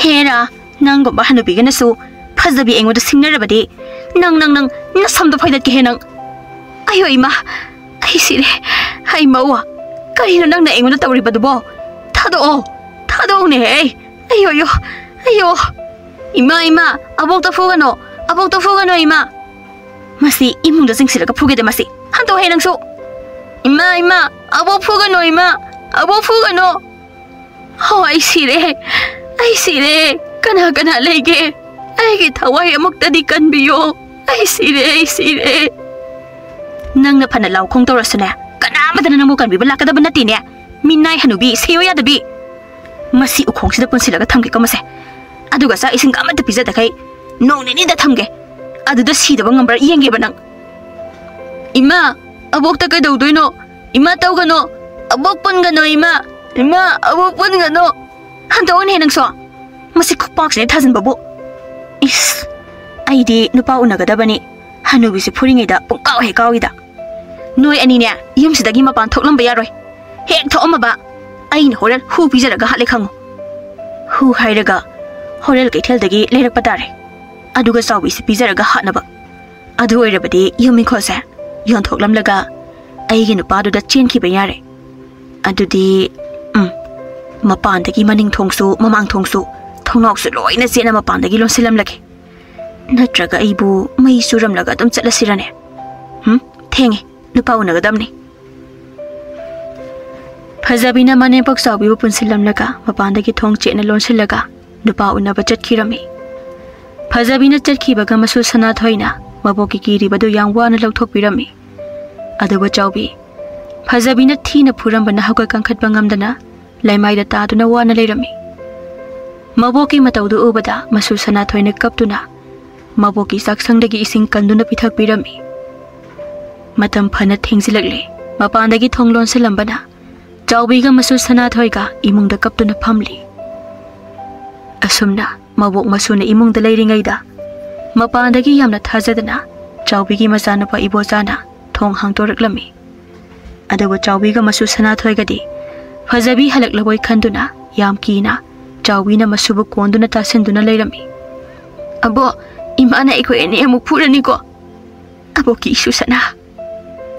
"ꯍꯦꯔꯥ, ꯅꯪꯒꯨꯝꯕ ꯍꯅꯨꯕꯤꯒꯅꯁꯨ ꯐꯖꯕꯤ ꯑꯩꯉꯣꯟꯗ ꯁꯤꯡꯅꯔꯕꯗꯤ ꯅꯪ, ꯅꯪ, ꯅꯪ ꯅꯁꯝꯗꯣ ꯐꯣꯏꯗꯠꯀꯦꯍꯦ ꯅꯪ꯫" "ꯑꯌꯣ ꯏꯃꯥ, ꯑꯩ ꯁꯤꯔꯦ꯫ ꯍꯩ ꯃꯧ, ꯀꯔꯤꯅꯣ ꯅꯪꯅ ꯑꯩꯉꯣꯟꯗ ꯇꯧꯔꯤꯕꯗꯨꯕꯣ? ꯊꯥꯗꯣꯛꯑꯣ, ꯊꯥꯗꯣꯛꯑꯣꯅꯦꯍꯦ꯫ ꯑꯩ, ꯑꯌꯣ, ꯑꯌꯣ, ꯑꯌꯣ꯫ ꯏꯃꯥ, ꯏꯃꯥ, ꯑꯕꯣꯛꯇ ꯐꯨꯒꯅꯣ, ꯑꯕꯣꯛꯇ ꯐꯨꯒꯅꯣ ꯏꯃꯥ꯫ ꯃꯁꯤ ꯏꯃꯨꯡꯗ ꯆꯤꯡꯁꯤꯜꯂꯒ ꯐꯨꯒꯦꯗ ꯃꯁꯤ꯫ ꯍꯟꯗꯣꯛꯍꯦ ꯅꯪꯁꯨ꯫ ꯏꯃꯥ, ꯏꯃꯥ, ꯑꯕꯣꯛ ꯐꯨꯒꯅꯣ ꯏꯃꯥ, ꯑꯕꯣꯛ ꯐꯨꯒꯅꯣ꯫ ꯍꯣ, ꯑꯩ ꯁꯤꯔꯦ, ꯑꯩ ꯁꯤꯔꯦ꯫ ꯀꯅꯥ ꯀꯅꯥ ꯂꯩꯒꯦ? ꯑꯩꯒꯤ ꯊꯋꯥꯏ ꯑꯃꯨꯛꯇꯗꯤ ꯀꯟꯕꯤꯌꯣ꯫ ꯑꯩ ꯁꯤꯔꯦ, ꯑꯩ ꯁꯤꯔꯦ꯫ ꯅꯪꯅ ꯐꯅ ꯂꯥꯎ ꯈꯣꯡ ꯇꯧꯔꯁꯨꯅꯦ, ꯀꯅꯥꯃꯠꯇꯅ ꯅꯪꯕꯨ ꯀꯟꯕꯤꯕ ꯂꯥꯛꯀꯗꯕ ꯅꯠꯇꯦꯅꯦ꯫ ꯃꯤꯅꯥꯏ ꯍꯅꯨꯕꯤ, ꯁꯤꯌꯣ ꯌꯥꯗꯕꯤ꯫ ꯃꯁꯤ ꯎꯈꯣꯡꯁꯤꯗ ꯄꯨꯟꯁꯤꯜꯂꯒ ꯊꯝꯒꯦꯀꯣ ꯃꯁꯦ꯫ ꯑꯗꯨꯒ ꯆꯥꯛ ꯏꯁꯤꯡꯒ ꯑꯃꯠꯇ ꯄꯤꯖꯗꯈꯩ ꯅꯣꯡ ꯅꯤꯅꯤꯗ ꯊꯝꯒꯦ꯫ ꯑꯗꯨꯗ ꯁꯤꯗꯕ ꯉꯝꯕ꯭ꯔꯥ ꯌꯦꯡꯒꯦꯕ ꯅꯪ꯫ "ꯏꯃꯥ, ꯑꯕꯣꯛꯇ ꯀꯩꯗꯧꯗꯣꯏꯅꯣ? ꯏꯃꯥ, ꯇꯧꯒꯅꯣ! ꯑꯕꯣꯛ ꯄꯨꯟꯒꯅꯣ, ꯏꯃꯥ! ꯏꯃꯥ, ꯑꯕꯣꯛ ꯄꯨꯟꯒꯅꯣ!" ꯍꯟꯗꯣꯛꯑꯣꯅꯦ ꯅꯪꯁꯨ꯫ ꯃꯁꯤ ꯈꯨꯄꯥꯛꯁꯤꯅ ꯊꯥꯖꯤꯟꯕꯕꯨ꯫ ꯏꯁ, ꯑꯩꯗꯤ ꯅꯨꯄꯥ ꯎꯅꯒꯗꯕꯅꯤ꯫ ꯍꯅꯨꯕꯤꯁꯤ ꯐꯨꯔꯤꯉꯩꯗ ꯄꯨꯡꯀꯥꯎ ꯍꯦꯛ ꯀꯥꯎꯏꯗ꯫ ꯅꯣꯏ ꯑꯅꯤꯅꯦ, ꯌꯨꯝꯁꯤꯗꯒꯤ ꯃꯄꯥꯟ ꯊꯣꯛꯂꯝꯕ ꯌꯥꯔꯣꯏ꯫ ꯍꯦꯛ ꯊꯣꯛꯑꯝꯃꯕ, ꯑꯩꯅ ꯍꯣꯔꯦꯟ ꯍꯨ ꯄꯤꯖꯔꯒ ꯍꯥꯠꯂꯦ ꯈꯪꯉꯨ꯫ ꯍꯨ ꯍꯥꯏꯔꯒ ꯍꯣꯔꯦꯟ ꯀꯩꯊꯦꯜꯗꯒꯤ ꯂꯩꯔꯛꯄ ꯇꯥꯔꯦ꯫ ꯑꯗꯨꯒ ꯆꯥꯎꯕꯤꯁꯤ ꯄꯤꯖꯔꯒ ꯍꯥꯠꯅꯕ꯫ ꯑꯗꯨ ꯑꯣꯏꯔꯕꯗꯤ ꯌꯨꯝ ꯏꯪꯈꯣꯜꯁꯦ ꯌꯣꯟꯊꯣꯛꯂꯝꯂꯒ ꯑꯩꯒꯤ ꯅꯨꯄꯥꯗꯨꯗ ꯆꯦꯟꯈꯤꯕ ꯌꯥꯔꯦ꯫ ꯑꯗꯨꯗꯤ, ꯎꯝ, ꯃꯄꯥꯟꯗꯒꯤ ꯃꯅꯤꯡ ꯊꯣꯡꯁꯨ, ꯃꯃꯥꯡ ꯊꯣꯡꯁꯨ, ꯊꯣꯡꯅꯥꯎꯁꯨ ꯂꯣꯏꯅ ꯆꯦꯠꯅ ꯃꯄꯥꯟꯗꯒꯤ ꯂꯣꯟꯁꯤꯜꯂꯝꯂꯒꯦ꯫ ꯅꯠꯇ꯭ꯔꯒ ꯑꯩꯕꯨ ꯃꯩ ꯆꯨꯔꯝꯂꯒ ꯑꯗꯨꯝ ꯆꯠꯂꯁꯤꯔꯅꯦ? ꯍꯨꯝ, ꯊꯦꯡꯉꯦ, ꯅꯨꯄꯥ ꯎꯅꯒꯗꯕꯅꯤ꯫ ꯐꯖꯕꯤꯅ ꯃꯅꯦꯝꯄꯣꯛ ꯆꯥꯎꯕꯤꯕꯨ ꯄꯨꯟꯁꯤꯜꯂꯝꯂꯒ ꯃꯄꯥꯟꯗꯒꯤ ꯊꯣꯡ ꯆꯦꯠꯅ ꯂꯣꯟꯁꯤꯜꯂꯒ ꯅꯨꯄꯥ ꯎꯅꯕ ꯆꯠꯈꯤꯔꯝꯃꯤ꯫ ꯐꯖꯕꯤꯅ ꯆꯠꯈꯤꯕꯒ ꯃꯁꯨ ꯁꯅꯥꯊꯣꯏꯅ ꯃꯕꯣꯛꯀꯤ ꯀꯤꯔꯤꯕꯗꯨ ꯌꯥꯝ ꯋꯥꯅ ꯂꯧꯊꯣꯛꯄꯤꯔꯝꯃꯤ꯫ ꯑꯗꯨꯕꯨ ꯆꯥꯎꯕꯤ, ꯐꯖꯕꯤꯅ ꯊꯤꯅ ꯐꯨꯔꯝꯕꯅ ꯍꯧꯒꯠ ꯀꯥꯡꯈꯠꯄ ꯉꯝꯗꯅ ꯂꯩꯃꯥꯏꯗ ꯇꯥꯗꯨꯅ ꯋꯥꯅ ꯂꯩꯔꯝꯃꯤ꯫ ꯃꯕꯣꯛꯀꯤ ꯃꯇꯧꯗꯨ ꯎꯕꯗ ꯃꯁꯨ ꯁꯅꯥꯊꯣꯏꯅ ꯀꯞꯇꯨꯅ ꯃꯕꯣꯛꯀꯤ ꯆꯥꯛꯁꯪꯗꯒꯤ ꯏꯁꯤꯡ ꯀꯟꯗꯨꯅ ꯄꯤꯊꯛꯄꯤꯔꯝꯃꯤ꯫ ꯃꯇꯝ ꯐꯅ ꯊꯦꯡꯖꯤꯜꯂꯛꯂꯦ꯫ ꯃꯄꯥꯟꯗꯒꯤ ꯊꯣꯡ ꯂꯣꯟꯁꯤꯜꯂꯝꯕꯅ ꯆꯥꯎꯕꯤꯒ ꯃꯁꯨ ꯁꯅꯥꯊꯣꯏꯒ ꯏꯃꯨꯡꯗ ꯀꯞꯇꯨꯅ ꯐꯝꯂꯤ꯫ ꯑꯁꯨꯝꯅ ꯃꯕꯣꯛ ꯃꯁꯨꯅ ꯏꯃꯨꯡꯗ ꯂꯩꯔꯤꯉꯩꯗ ꯃꯄꯥꯟꯗꯒꯤ ꯌꯥꯝꯅ ꯊꯥꯖꯗꯅ ꯆꯥꯎꯕꯤꯒꯤ ꯃꯆꯥꯅꯨꯄꯥ ꯏꯕꯣꯆꯥꯅ ꯊꯣꯡ ꯍꯥꯡꯗꯣꯔꯛꯂꯝꯃꯤ꯫ ꯑꯗꯨꯕꯨ ꯆꯥꯎꯕꯤꯒ ꯃꯁꯨ ꯁꯅꯥꯊꯣꯏꯒꯗꯤ ꯐꯖꯕꯤ ꯍꯜꯂꯛꯂꯕꯣꯏ ꯈꯟꯗꯨꯅ ꯌꯥꯝ ꯀꯤꯅ ꯆꯥꯎꯕꯤꯅ ꯃꯁꯨꯕꯨ ꯀꯣꯟꯗꯨꯅ ꯇꯥꯁꯤꯟꯗꯨꯅ ꯂꯩꯔꯝꯃꯤ꯫ "ꯑꯕꯣ, ꯏꯃꯥꯅ ꯑꯩꯈꯣꯏ ꯑꯅꯤ ꯑꯃꯨꯛ ꯐꯨꯔꯅꯤꯀꯣ꯫ ꯑꯕꯣꯛꯀꯤ ꯏꯁꯨ ꯁꯅꯥ,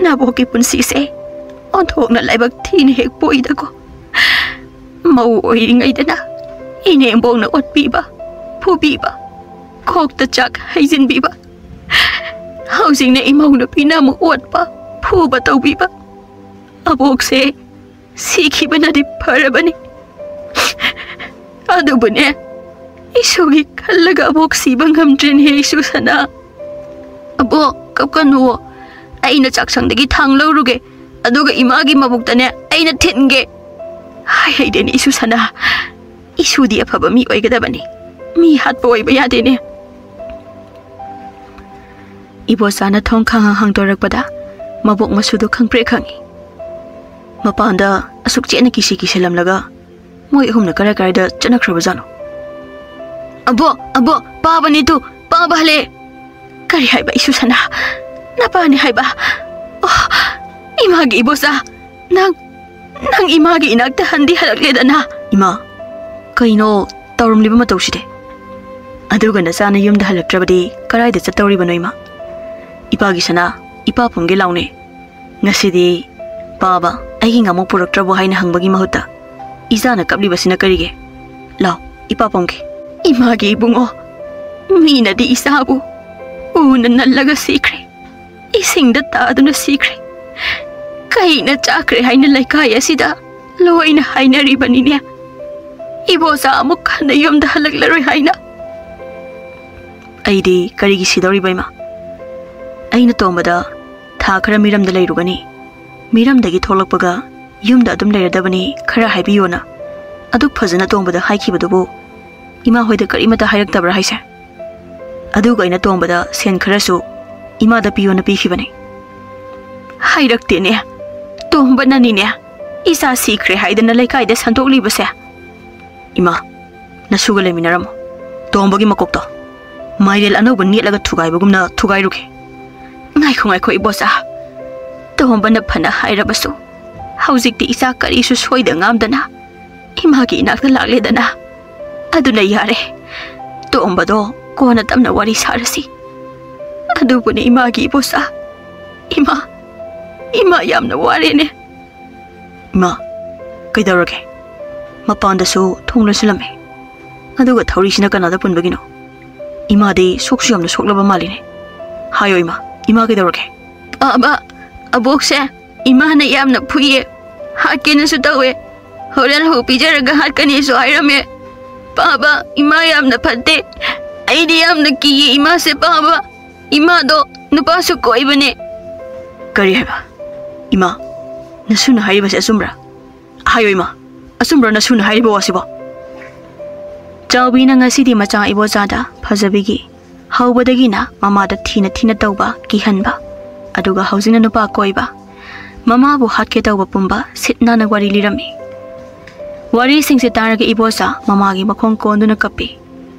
ꯅꯕꯣꯛꯀꯤ ꯄꯨꯟꯁꯤꯁꯦ ꯑꯣꯟꯊꯣꯛꯅ ꯂꯥꯏꯕꯛ ꯊꯤꯅ ꯍꯦꯛ ꯄꯣꯛꯏꯗꯀꯣ꯫ ꯃꯧ ꯑꯣꯏꯔꯤꯉꯩꯗꯅ ꯏꯅꯦꯝꯕꯣꯛꯅ ꯑꯣꯠꯄꯤꯕ, ꯐꯨꯕꯤꯕ, ꯈꯣꯛꯇ ꯆꯥꯛ ꯍꯩꯖꯤꯟꯕꯤꯕ, ꯍꯧꯖꯤꯛꯅ ꯏꯃꯧ ꯅꯨꯄꯤꯅ ꯑꯃꯨꯛ ꯑꯣꯠꯄ, ꯐꯨꯕ ꯇꯧꯕꯤꯕ꯫ ꯑꯕꯣꯛꯁꯦ ꯁꯤꯈꯤꯕꯅꯗꯤ ꯐꯔꯕꯅꯤ꯫ ꯑꯗꯨꯕꯨꯅꯦ, ꯏꯁꯨꯒꯤ ꯈꯜꯂꯒ ꯑꯕꯣꯛ ꯁꯤꯕ ꯉꯝꯗ꯭ꯔꯦꯅꯦ, ꯏꯁꯨ ꯁꯅꯥ꯫ ꯑꯕꯣꯛ, ꯀꯞꯀꯅꯨꯋꯣ꯫ ꯑꯩꯅ ꯆꯥꯛꯁꯪꯗꯒꯤ ꯊꯥꯡ ꯂꯧꯔꯨꯒꯦ, ꯑꯗꯨꯒ ꯏꯃꯥꯒꯤ ꯃꯕꯨꯛꯇꯅꯦ ꯑꯩꯅ ꯊꯤꯟꯒꯦ꯫ ꯍꯥꯏ ꯍꯩꯗꯦꯅꯦ, ꯏꯁꯨ ꯁꯅꯥ꯫ ꯏꯁꯨꯗꯤ ꯑꯐꯕ ꯃꯤ ꯑꯣꯏꯒꯗꯕꯅꯤ꯫ ꯃꯤ ꯍꯥꯠꯄ ꯑꯣꯏꯕ ꯌꯥꯗꯦꯅꯦ꯫" ꯏꯕꯣꯆꯥꯅ ꯊꯣꯡ ꯈꯪꯍꯥꯡ ꯍꯥꯡꯗꯣꯔꯛꯄꯗ ꯃꯕꯣꯛ ꯃꯁꯨꯗꯣ ꯈꯪꯄ꯭ꯔꯦꯛ ꯈꯪꯉꯤ꯫ ꯃꯄꯥꯟꯗ ꯑꯁꯨꯛ ꯆꯦꯠꯅ ꯀꯤꯁꯤ ꯀꯤꯁꯤꯜꯂꯝꯂꯒ ꯃꯣꯏ ꯑꯍꯨꯝꯅ ꯀꯔꯥꯏ ꯀꯔꯥꯏꯗ ꯆꯠꯅꯈ꯭ꯔꯕꯖꯥꯠꯅꯣ? "ꯑꯕꯣꯛ, ꯑꯕꯣꯛ, ꯄꯥꯕꯅꯤꯗꯨ, ꯄꯥꯕ ꯍꯜꯂꯦ!" "ꯀꯔꯤ ꯍꯥꯏꯕ, ꯏꯁꯨ ꯁꯅꯥ? ꯅꯄꯥꯅꯤ ꯍꯥꯏꯕ? ꯑꯣ, ꯏꯃꯥꯒꯤ ꯏꯕꯣꯆꯥ, ꯅꯪ, ꯅꯪ ꯏꯃꯥꯒꯤ ꯏꯅꯥꯛꯇ ꯍꯟꯗꯤ ꯍꯜꯂꯛꯂꯦꯗꯅ?" "ꯏꯃꯥ, ꯀꯩꯅꯣ ꯇꯧꯔꯝꯂꯤꯕ ꯃꯇꯧꯁꯤꯗꯤ? ꯑꯗꯨꯒ ꯅꯆꯥꯅ ꯌꯨꯝꯗ ꯍꯜꯂꯛꯇ꯭ꯔꯕꯗꯤ ꯀꯔꯥꯏꯗ ꯆꯠꯇꯧꯔꯤꯕꯅꯣ, ꯏꯃꯥ? ꯏꯄꯥꯒꯤ ꯁꯅꯥ, ꯏꯄꯥ ꯄꯨꯝꯒꯦ ꯂꯥꯎꯅꯦ꯫ ꯉꯁꯤꯗꯤ ꯄꯥꯕ, ꯑꯩꯒꯤ ꯉꯥꯃꯨꯛ ꯄꯨꯔꯛꯇ꯭ꯔꯕꯣ ꯍꯥꯏꯅ ꯍꯪꯕꯒꯤ ꯃꯍꯨꯠꯇ ꯏꯆꯥꯅ ꯀꯞꯂꯤꯕꯁꯤꯅ ꯀꯔꯤꯒꯤ? ꯂꯥꯎ, ꯏꯄꯥ ꯄꯨꯝꯒꯦ꯫" "ꯏꯃꯥꯒꯤ ꯏꯕꯨꯡꯉꯣ, ꯃꯤꯅꯗꯤ ꯏꯆꯥꯕꯨ ꯎꯅ ꯅꯜꯂꯒ ꯁꯤꯈ꯭ꯔꯦ, ꯏꯁꯤꯡꯗ ꯇꯥꯗꯨꯅ ꯁꯤꯈ꯭ꯔꯦ, ꯀꯩꯅ ꯆꯥꯈ꯭ꯔꯦ ꯍꯥꯏꯅ ꯂꯩꯀꯥꯏ ꯑꯁꯤꯗ ꯂꯣꯏꯅ ꯍꯥꯏꯅꯔꯤꯕꯅꯤꯅꯦ, ꯏꯕꯣꯆꯥ ꯑꯃꯨꯛ ꯍꯟꯅ ꯌꯨꯝꯗ ꯍꯜꯂꯛꯂꯔꯣꯏ ꯍꯥꯏꯅ꯫" "ꯑꯩꯗꯤ ꯀꯔꯤꯒꯤ ꯁꯤꯗꯧꯔꯤꯕ, ꯏꯃꯥ? ꯑꯩꯅ ꯇꯣꯝꯕꯗ ꯊꯥ ꯈꯔ ꯃꯤꯔꯝꯗ ꯂꯩꯔꯨꯒꯅꯤ, ꯃꯤꯔꯝꯗꯒꯤ ꯊꯣꯛꯂꯛꯄꯒ ꯌꯨꯝꯗ ꯑꯗꯨꯝ ꯂꯩꯔꯗꯕꯅꯤ ꯈꯔ ꯍꯥꯏꯕꯤꯌꯣꯅ ꯑꯗꯨꯛ ꯐꯖꯅ ꯇꯣꯝꯕꯗ ꯍꯥꯏꯈꯤꯕꯗꯨꯕꯨ ꯏꯃꯥ ꯍꯣꯏꯗ ꯀꯔꯤꯃꯠꯇ ꯍꯥꯏꯔꯛꯇꯕ꯭ꯔꯥ ꯍꯥꯏꯁꯦ? ꯑꯗꯨꯒ ꯑꯩꯅ ꯇꯣꯝꯕꯗ ꯁꯦꯟ ꯈꯔꯁꯨ ꯏꯃꯥꯗ ꯄꯤꯌꯣꯅ ꯄꯤꯈꯤꯕꯅꯤ꯫" "ꯍꯥꯏꯔꯛꯇꯦꯅꯦ, ꯇꯣꯝꯕꯅꯅꯤꯅꯦ ꯏꯆꯥ ꯁꯤꯈ꯭ꯔꯦ ꯍꯥꯏꯗꯅ ꯂꯩꯀꯥꯏꯗ ꯁꯟꯗꯣꯛꯂꯤꯕꯁꯦ꯫" "ꯏꯃꯥ, ꯅꯁꯨꯒ ꯂꯩꯃꯤꯟꯅꯔꯝꯃꯣ꯫ ꯇꯣꯝꯕꯒꯤ ꯃꯀꯣꯛꯇꯣ ꯃꯥꯏꯔꯦꯜ ꯑꯅꯧꯕ ꯅꯦꯠꯂꯒ ꯊꯨꯒꯥꯏꯕꯒꯨꯝꯅ ꯊꯨꯒꯥꯏꯔꯨꯒꯦ꯫" "ꯉꯥꯏꯈꯣ, ꯉꯥꯏꯈꯣ, ꯏꯕꯣꯆꯥ꯫ ꯇꯣꯝꯕꯅ ꯐꯅ ꯍꯥꯏꯔꯕꯁꯨ ꯍꯧꯖꯤꯛꯇꯤ ꯏꯆꯥ ꯀꯔꯤꯁꯨ ꯁꯣꯏꯗ ꯉꯥꯝꯗꯅ ꯏꯃꯥꯒꯤ ꯏꯅꯥꯛꯇ ꯂꯥꯛꯂꯦꯗꯅ꯫ ꯑꯗꯨꯅ ꯌꯥꯔꯦ꯫ ꯇꯣꯝꯕꯗꯣ ꯀꯣꯟꯅ ꯇꯞꯅ ꯋꯥꯔꯤ ꯁꯥꯔꯁꯤ꯫ ꯑꯗꯨꯕꯨꯅꯦ ꯏꯃꯥꯒꯤ ꯏꯕꯣꯆꯥ꯫ ꯏꯃꯥ, ꯏꯃꯥ ꯌꯥꯝꯅ ꯋꯥꯔꯦꯅꯦ꯫" "ꯏꯃꯥ, ꯀꯩꯗꯧꯔꯒꯦ?" ꯃꯄꯥꯟꯗꯁꯨ ꯊꯣꯡ ꯂꯣꯟꯁꯤꯜꯂꯝꯃꯦ꯫ ꯑꯗꯨꯒ ꯊꯧꯔꯤꯁꯤꯅ ꯀꯅꯥꯗ ꯄꯨꯟꯕꯒꯤꯅꯣ? ꯏꯃꯥꯗꯤ ꯁꯣꯛꯁꯨ ꯌꯥꯝꯅ ꯁꯣꯛꯂꯕ ꯃꯥꯜꯂꯤꯅꯦ꯫ ꯍꯥꯏꯌꯣ ꯏꯃꯥ, ꯏꯃꯥ ꯀꯩꯗꯧꯔꯒꯦ? "ꯄꯥꯕ, ꯑꯕꯣꯛꯁꯦ ꯏꯃꯥꯅ ꯌꯥꯝꯅ ꯐꯨꯏꯌꯦ, ꯍꯥꯠꯀꯦꯅꯁꯨ ꯇꯧꯋꯦ, ꯍꯣꯔꯦꯟ ꯍꯧ ꯄꯤꯖꯔꯒ ꯍꯥꯠꯀꯅꯤꯁꯨ ꯍꯥꯏꯔꯝꯃꯦ꯫ ꯄꯥꯕ, ꯏꯃꯥ ꯌꯥꯝꯅ ꯐꯠꯇꯦ, ꯑꯩꯗꯤ ꯌꯥꯝꯅ ꯀꯤꯌꯦ ꯏꯃꯥꯁꯦ ꯄꯥꯕ, ꯏꯃꯥꯗꯣ ꯅꯨꯄꯥꯁꯨ ꯀꯣꯏꯕꯅꯦ꯫" "ꯀꯔꯤ ꯍꯥꯏꯕ? ꯏꯃꯥ, ꯅꯁꯨꯅ ꯍꯥꯏꯔꯤꯕꯁꯦ ꯑꯆꯨꯝꯕ꯭ꯔꯥ? ꯍꯥꯏꯌꯣ ꯏꯃꯥ, ꯑꯆꯨꯝꯕ꯭ꯔꯥ ꯅꯁꯨꯅ ꯍꯥꯏꯔꯤꯕ ꯋꯥꯁꯤꯕꯣ?" ꯆꯥꯎꯕꯤꯅ ꯉꯁꯤꯗꯤ ꯃꯆꯥ ꯏꯕꯣꯆꯥꯗ ꯐꯖꯕꯤꯒꯤ ꯍꯧꯕꯗꯒꯤꯅ ꯃꯃꯥꯗ ꯊꯤꯅ ꯊꯤꯅ ꯇꯧꯕ, ꯀꯤꯍꯟꯕ, ꯑꯗꯨꯒ ꯍꯧꯖꯤꯛꯅ ꯅꯨꯄꯥ ꯀꯣꯏꯕ, ꯃꯃꯥꯕꯨ ꯍꯥꯠꯀꯦ ꯇꯧꯕ ꯄꯨꯝꯕ ꯁꯤꯠ ꯅꯥꯟꯅ ꯋꯥꯔꯤ ꯂꯤꯔꯝꯃꯤ꯫ ꯋꯥꯔꯤꯁꯤꯡꯁꯦ ꯇꯥꯔꯒ ꯏꯕꯣꯆꯥ ꯃꯃꯥꯒꯤ ꯃꯈꯣꯡ ꯀꯣꯟꯗꯨꯅ ꯀꯞꯄꯤ꯫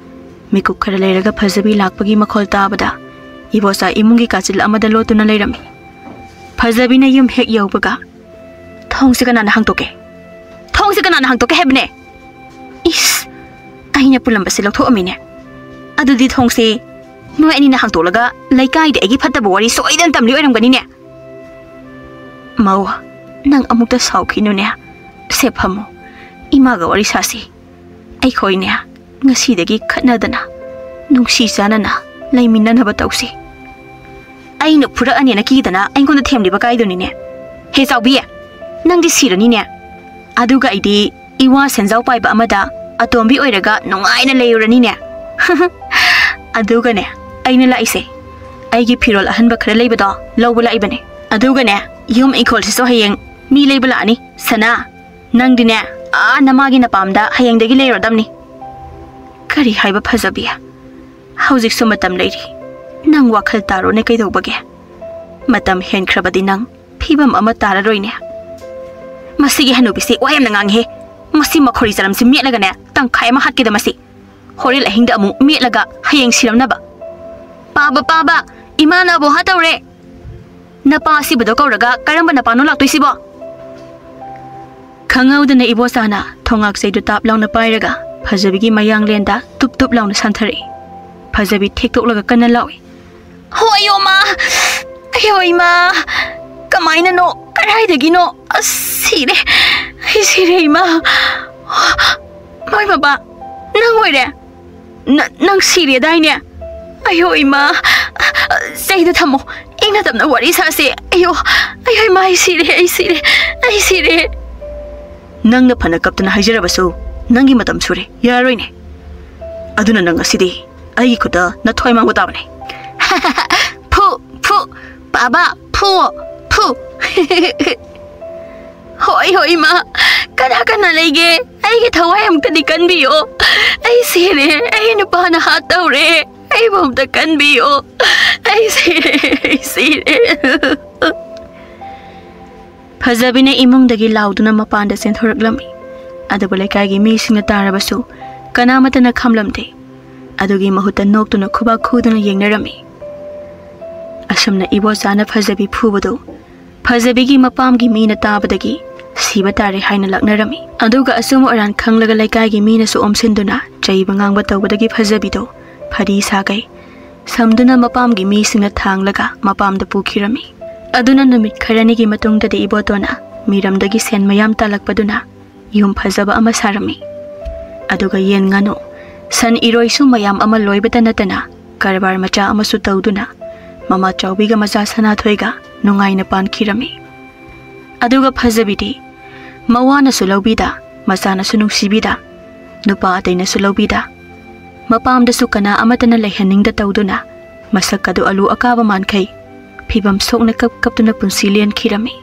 ꯃꯤꯀꯨꯞ ꯈꯔ ꯂꯩꯔꯒ ꯐꯖꯕꯤ ꯂꯥꯛꯄꯒꯤ ꯃꯈꯣꯜ ꯇꯥꯕꯗ ꯏꯕꯣꯆꯥ ꯏꯃꯨꯡꯒꯤ ꯀꯥꯆꯤꯜ ꯑꯃꯗ ꯂꯣꯠꯇꯨꯅ ꯂꯩꯔꯝꯃꯤ꯫ ꯐꯖꯕꯤꯅ ꯌꯨꯝ ꯍꯦꯛ ꯌꯧꯕꯒ, "ꯊꯣꯡꯁꯦ ꯀꯅꯥꯅ ꯍꯥꯡꯇꯣꯛꯀꯦ? ꯊꯣꯡꯁꯦ ꯀꯅꯥꯅ ꯍꯥꯡꯇꯣꯛꯀꯦ ꯍꯥꯏꯕꯅꯦ?" "ꯏꯁ, ꯑꯩꯅ ꯄꯨꯜꯂꯝꯕꯁꯦ ꯂꯧꯊꯣꯛꯑꯝꯃꯤꯅꯦ꯫ ꯑꯗꯨꯗꯤ ꯊꯣꯡꯁꯦ ꯅꯣꯏ ꯑꯅꯤꯅ ꯍꯥꯡꯇꯣꯛꯂꯒ ꯂꯩꯀꯥꯏꯗ ꯑꯩꯒꯤ ꯐꯠꯇꯕ ꯋꯥꯔꯤ ꯁꯣꯏꯗꯅ ꯇꯝꯂꯤ ꯑꯣꯏꯔꯝꯒꯅꯤꯅꯦ꯫" "ꯃꯧ, ꯅꯪ ꯑꯃꯨꯛꯇ ꯁꯥꯎꯈꯤꯅꯨꯅꯦ꯫ ꯁꯦ ꯐꯝꯃꯨ, ꯏꯃꯥꯒ ꯋꯥꯔꯤ ꯁꯥꯁꯤ꯫ ꯑꯩꯈꯣꯏꯅꯦ ꯉꯁꯤꯗꯒꯤ ꯈꯠꯅꯗꯅ ꯅꯨꯡꯁꯤ ꯆꯥꯟꯅꯅ ꯂꯩꯃꯤꯟꯅꯅꯕ ꯇꯧꯁꯤ꯫" "ꯑꯩꯅ ꯐꯨꯔꯛꯑꯅꯦꯅ ꯀꯤꯗꯅ ꯑꯩꯉꯣꯟꯗ ꯊꯦꯝꯂꯤꯕ ꯀꯥꯏꯗꯨꯅꯤꯅꯦ꯫ ꯍꯦ ꯆꯥꯎꯕꯤ, ꯅꯪꯗꯤ ꯁꯤꯔꯅꯤꯅꯦ꯫ ꯑꯗꯨꯒ ꯑꯩꯗꯤ ꯏꯋꯥ ꯁꯦꯟꯖꯥꯎ ꯄꯥꯏꯕ ꯑꯃꯗ ꯑꯇꯣꯝꯕꯤ ꯑꯣꯏꯔꯒ ꯅꯨꯡꯉꯥꯏꯅ ꯂꯩꯔꯨꯔꯅꯤꯅꯦ꯫" "ꯑꯗꯨꯒꯅꯦ, ꯑꯩꯅ ꯂꯥꯛꯏꯁꯦ ꯑꯩꯒꯤ ꯐꯤꯔꯣꯜ ꯑꯍꯟꯕ ꯈꯔ ꯂꯩꯕꯗꯣ ꯂꯧꯕ ꯂꯥꯛꯏꯕꯅꯦ꯫ ꯑꯗꯨꯒꯅꯦ, ꯌꯨꯝ ꯏꯪꯈꯣꯜꯁꯤꯁꯨ ꯍꯌꯦꯡ ꯃꯤ ꯂꯩꯕ ꯂꯥꯛꯑꯅꯤ꯫ ꯁꯅꯥ, ꯅꯪꯗꯤꯅꯦ, ꯑꯥ ꯅꯃꯥꯒꯤ ꯅꯄꯥꯝꯗ ꯍꯌꯦꯡꯗꯒꯤ ꯂꯩꯔꯗꯝꯅꯤ꯫" "ꯀꯔꯤ ꯍꯥꯏꯕ ꯐꯖꯕꯤ? ꯍꯧꯖꯤꯛꯁꯨ ꯃꯇꯝ ꯂꯩꯔꯤ꯫ ꯅꯪ ꯋꯥꯈꯜ ꯇꯥꯔꯣꯅꯦ ꯀꯩꯗꯧꯕꯒꯦ? ꯃꯇꯝ ꯍꯦꯟꯈ꯭ꯔꯕꯗꯤ ꯅꯪ ꯐꯤꯕꯝ ꯑꯃ ꯇꯥꯔꯔꯣꯏꯅꯦ꯫" "ꯃꯁꯤꯒꯤ ꯍꯅꯨꯕꯤꯁꯤ ꯋꯥ ꯌꯥꯝꯅ ꯉꯥꯡꯉꯤꯍꯦ꯫ ꯃꯁꯤ ꯃꯈꯣꯔꯤ ꯆꯔꯝꯁꯤ ꯃꯦꯠꯂꯒꯅꯦ ꯇꯪꯈꯥꯏ ꯑꯃ ꯍꯥꯠꯀꯦꯗ ꯃꯁꯤ꯫ ꯍꯣꯔꯦꯟ ꯑꯍꯤꯡꯗ ꯑꯃꯨꯛ ꯃꯦꯠꯂꯒ ꯍꯌꯦꯡ ꯁꯤꯔꯝꯅꯕ꯫" "ꯄꯥꯕ, ꯄꯥꯕ, ꯏꯃꯥꯅ ꯑꯕꯣ ꯍꯥ ꯇꯧꯔꯦ꯫ ꯅꯄꯥ ꯑꯁꯤꯕꯗꯣ ꯀꯧꯔꯒ ꯀꯔꯝꯕ ꯅꯄꯥꯅꯣ ꯂꯥꯛꯇꯣꯏꯁꯤꯕꯣ?" ꯈꯪꯍꯧꯗꯅ ꯏꯕꯣꯆꯥꯅ ꯊꯣꯉꯥꯛ ꯆꯩꯗꯨ ꯇꯥꯞ ꯂꯥꯎꯅ ꯄꯥꯏꯔꯒ ꯐꯖꯕꯤꯒꯤ ꯃꯌꯥꯡꯂꯦꯟꯗ ꯇꯨꯞ ꯇꯨꯞ ꯂꯥꯎꯅ ꯁꯥꯟꯊꯔꯛꯏ꯫ ꯐꯖꯕꯤ ꯊꯦꯛꯇꯣꯛꯂꯒ ꯀꯟꯅ ꯂꯥꯎꯏ꯫ "ꯍꯣ, ꯑꯌꯣ, ꯃꯥ! ꯑꯌꯣ, ꯏꯃꯥ! ꯀꯃꯥꯏꯅꯅꯣ? ꯀꯗꯥꯏꯗꯒꯤꯅꯣ? ꯑꯁ, ꯁꯤꯔꯦ! ꯑꯩ ꯁꯤꯔꯦ, ꯏꯃꯥ! ꯃꯣꯏ ꯕꯕꯥ, ꯅꯪ ꯑꯣꯏꯔꯦ? ꯅ-, ꯅꯪ ꯁꯤꯔꯦꯗꯥꯏꯅꯦ? ꯑꯌꯣ, ꯏꯃꯥ! ꯆꯩꯗꯨ ꯊꯝꯃꯣ꯫ ꯏꯪꯅ ꯇꯞꯅ ꯋꯥꯔꯤ ꯁꯥꯁꯦ꯫ ꯑꯌꯣ, ꯑꯌꯣ, ꯏꯃꯥ, ꯑꯩ ꯁꯤꯔꯦ, ꯑꯩ ꯁꯤꯔꯦ, ꯑꯩ ꯁꯤꯔꯦ!" "ꯅꯪꯅ ꯐꯅ ꯀꯞꯇꯅ ꯍꯥꯏꯖꯔꯕꯁꯨ ꯅꯪꯒꯤ ꯃꯇꯝ ꯁꯨꯔꯦ, ꯌꯥꯔꯣꯏꯅꯦ꯫ ꯑꯗꯨꯅ ꯅꯪ ꯉꯁꯤꯗꯤ ꯑꯩꯒꯤ ꯈꯨꯠꯇ ꯅꯊ꯭ꯋꯥꯏ ꯃꯥꯡꯕ ꯇꯥꯕꯅꯤ꯫" "ꯐꯨ, ꯐꯨ, ꯄꯥꯕ, ꯐꯨ, ꯐꯨ!" "ꯍꯣꯏ, ꯍꯣꯏ, ꯏꯃꯥ, ꯀꯅꯥ ꯀꯅꯥ ꯂꯩꯒꯦ? ꯑꯩꯒꯤ ꯊꯋꯥꯏ ꯑꯃꯨꯛꯇꯗꯤ ꯀꯟꯕꯤꯌꯣ꯫ ꯑꯩ ꯁꯤꯔꯦ, ꯑꯩ ꯅꯨꯄꯥꯅ ꯍꯥꯠꯇꯧꯔꯦ꯫ ꯑꯩꯕꯨ ꯑꯝꯇ ꯀꯟꯕꯤꯌꯣ, ꯑꯩ ꯁꯤꯔꯦ, ꯑꯩ ꯁꯤꯔꯦ꯫ ꯐꯖꯕꯤꯅ ꯏꯃꯨꯡꯗꯒꯤ ꯂꯥꯎꯗꯨꯅ ꯃꯄꯥꯟꯗ ꯆꯦꯟꯊꯣꯔꯛꯂꯝꯃꯤ꯫ ꯑꯗꯨꯕꯨ ꯂꯩꯀꯥꯏꯒꯤ ꯃꯤꯁꯤꯡꯅ ꯇꯥꯔꯕꯁꯨ ꯀꯅꯥꯃꯠꯇꯅ ꯈꯝꯂꯝꯗꯦ꯫ ꯑꯗꯨꯒꯤ ꯃꯍꯨꯠꯇ ꯅꯣꯛꯇꯨꯅ ꯈꯨꯕꯥꯛ ꯈꯨꯗꯨꯅ ꯌꯦꯡꯅꯔꯝꯃꯤ꯫ ꯑꯁꯨꯝꯅ ꯏꯕꯣꯆꯥꯅ ꯐꯖꯕꯤ ꯐꯨꯕꯗꯨ ꯐꯖꯕꯤꯒꯤ ꯃꯄꯥꯝꯒꯤ ꯃꯤꯅ ꯇꯥꯕꯗꯒꯤ ꯁꯤꯕ ꯇꯥꯔꯦ ꯍꯥꯏꯅ ꯂꯛꯅꯔꯝꯃꯤ꯫ ꯑꯗꯨꯒ ꯑꯆꯨꯝ ꯑꯔꯥꯟ ꯈꯪꯂꯒ ꯂꯩꯀꯥꯏꯒꯤ ꯃꯤꯅꯁꯨ ꯑꯣꯝꯁꯤꯟꯗꯨꯅ ꯆꯩꯕ ꯉꯥꯡꯕ ꯇꯧꯕꯗꯒꯤ ꯐꯖꯕꯤꯗꯣ ꯐꯔꯤ ꯁꯥꯒꯩ ꯁꯝꯗꯨꯅ ꯃꯄꯥꯝꯒꯤ ꯃꯤꯁꯤꯡꯅ ꯊꯥꯡꯂꯒ ꯃꯄꯥꯝꯗ ꯄꯨꯈꯤꯔꯝꯃꯤ꯫ ꯑꯗꯨꯅ ꯅꯨꯃꯤꯠ ꯈꯔꯅꯤꯒꯤ ꯃꯇꯨꯡꯗꯗꯤ ꯏꯕꯣꯇꯣꯟꯅ ꯃꯤꯔꯝꯗꯒꯤ ꯁꯦꯟ ꯃꯌꯥꯝ ꯇꯥꯜꯂꯛꯄꯗꯨꯅ ꯌꯨꯝ ꯐꯖꯕ ꯑꯃ ꯁꯥꯔꯝꯃꯤ꯫ ꯑꯗꯨꯒ ꯌꯦꯟ ꯉꯥꯅꯨ, ꯁꯟ ꯏꯔꯣꯏꯁꯨ ꯃꯌꯥꯝ ꯑꯃ ꯂꯣꯏꯕꯇ ꯅꯠꯇꯅ ꯀꯔꯕꯥꯔ ꯃꯆꯥ ꯑꯃꯁꯨ ꯇꯧꯗꯨꯅ ꯃꯃꯥ ꯆꯥꯎꯕꯤꯒ ꯃꯆꯥ ꯁꯅꯥꯊꯣꯏꯒ ꯅꯨꯡꯉꯥꯏꯅ ꯄꯥꯟꯈꯤꯔꯝꯃꯤ꯫ ꯑꯗꯨꯒ ꯐꯖꯕꯤꯗꯤ ꯃꯋꯥꯅꯁꯨ ꯂꯧꯕꯤꯗ, ꯃꯆꯥꯅꯁꯨ ꯅꯨꯡꯁꯤꯕꯤꯗ, ꯅꯨꯄꯥ ꯑꯇꯩꯅꯁꯨ ꯂꯧꯕꯤꯗ, ꯃꯄꯥꯝꯗꯁꯨ ꯀꯅꯥ ꯑꯃꯠꯇꯅ ꯂꯩꯍꯟꯅꯤꯡꯗ ꯇꯧꯗꯨꯅ ꯃꯁꯛ ꯑꯗꯨ ꯑꯂꯨ ꯑꯀꯥꯕ ꯃꯥꯟꯈꯩ ꯐꯤꯕꯝ ꯁꯣꯛꯅ ꯀꯞ ꯀꯞꯇꯨꯅ ꯄꯨꯟꯁꯤ ꯂꯦꯟꯈꯤꯔꯝꯃꯤ꯫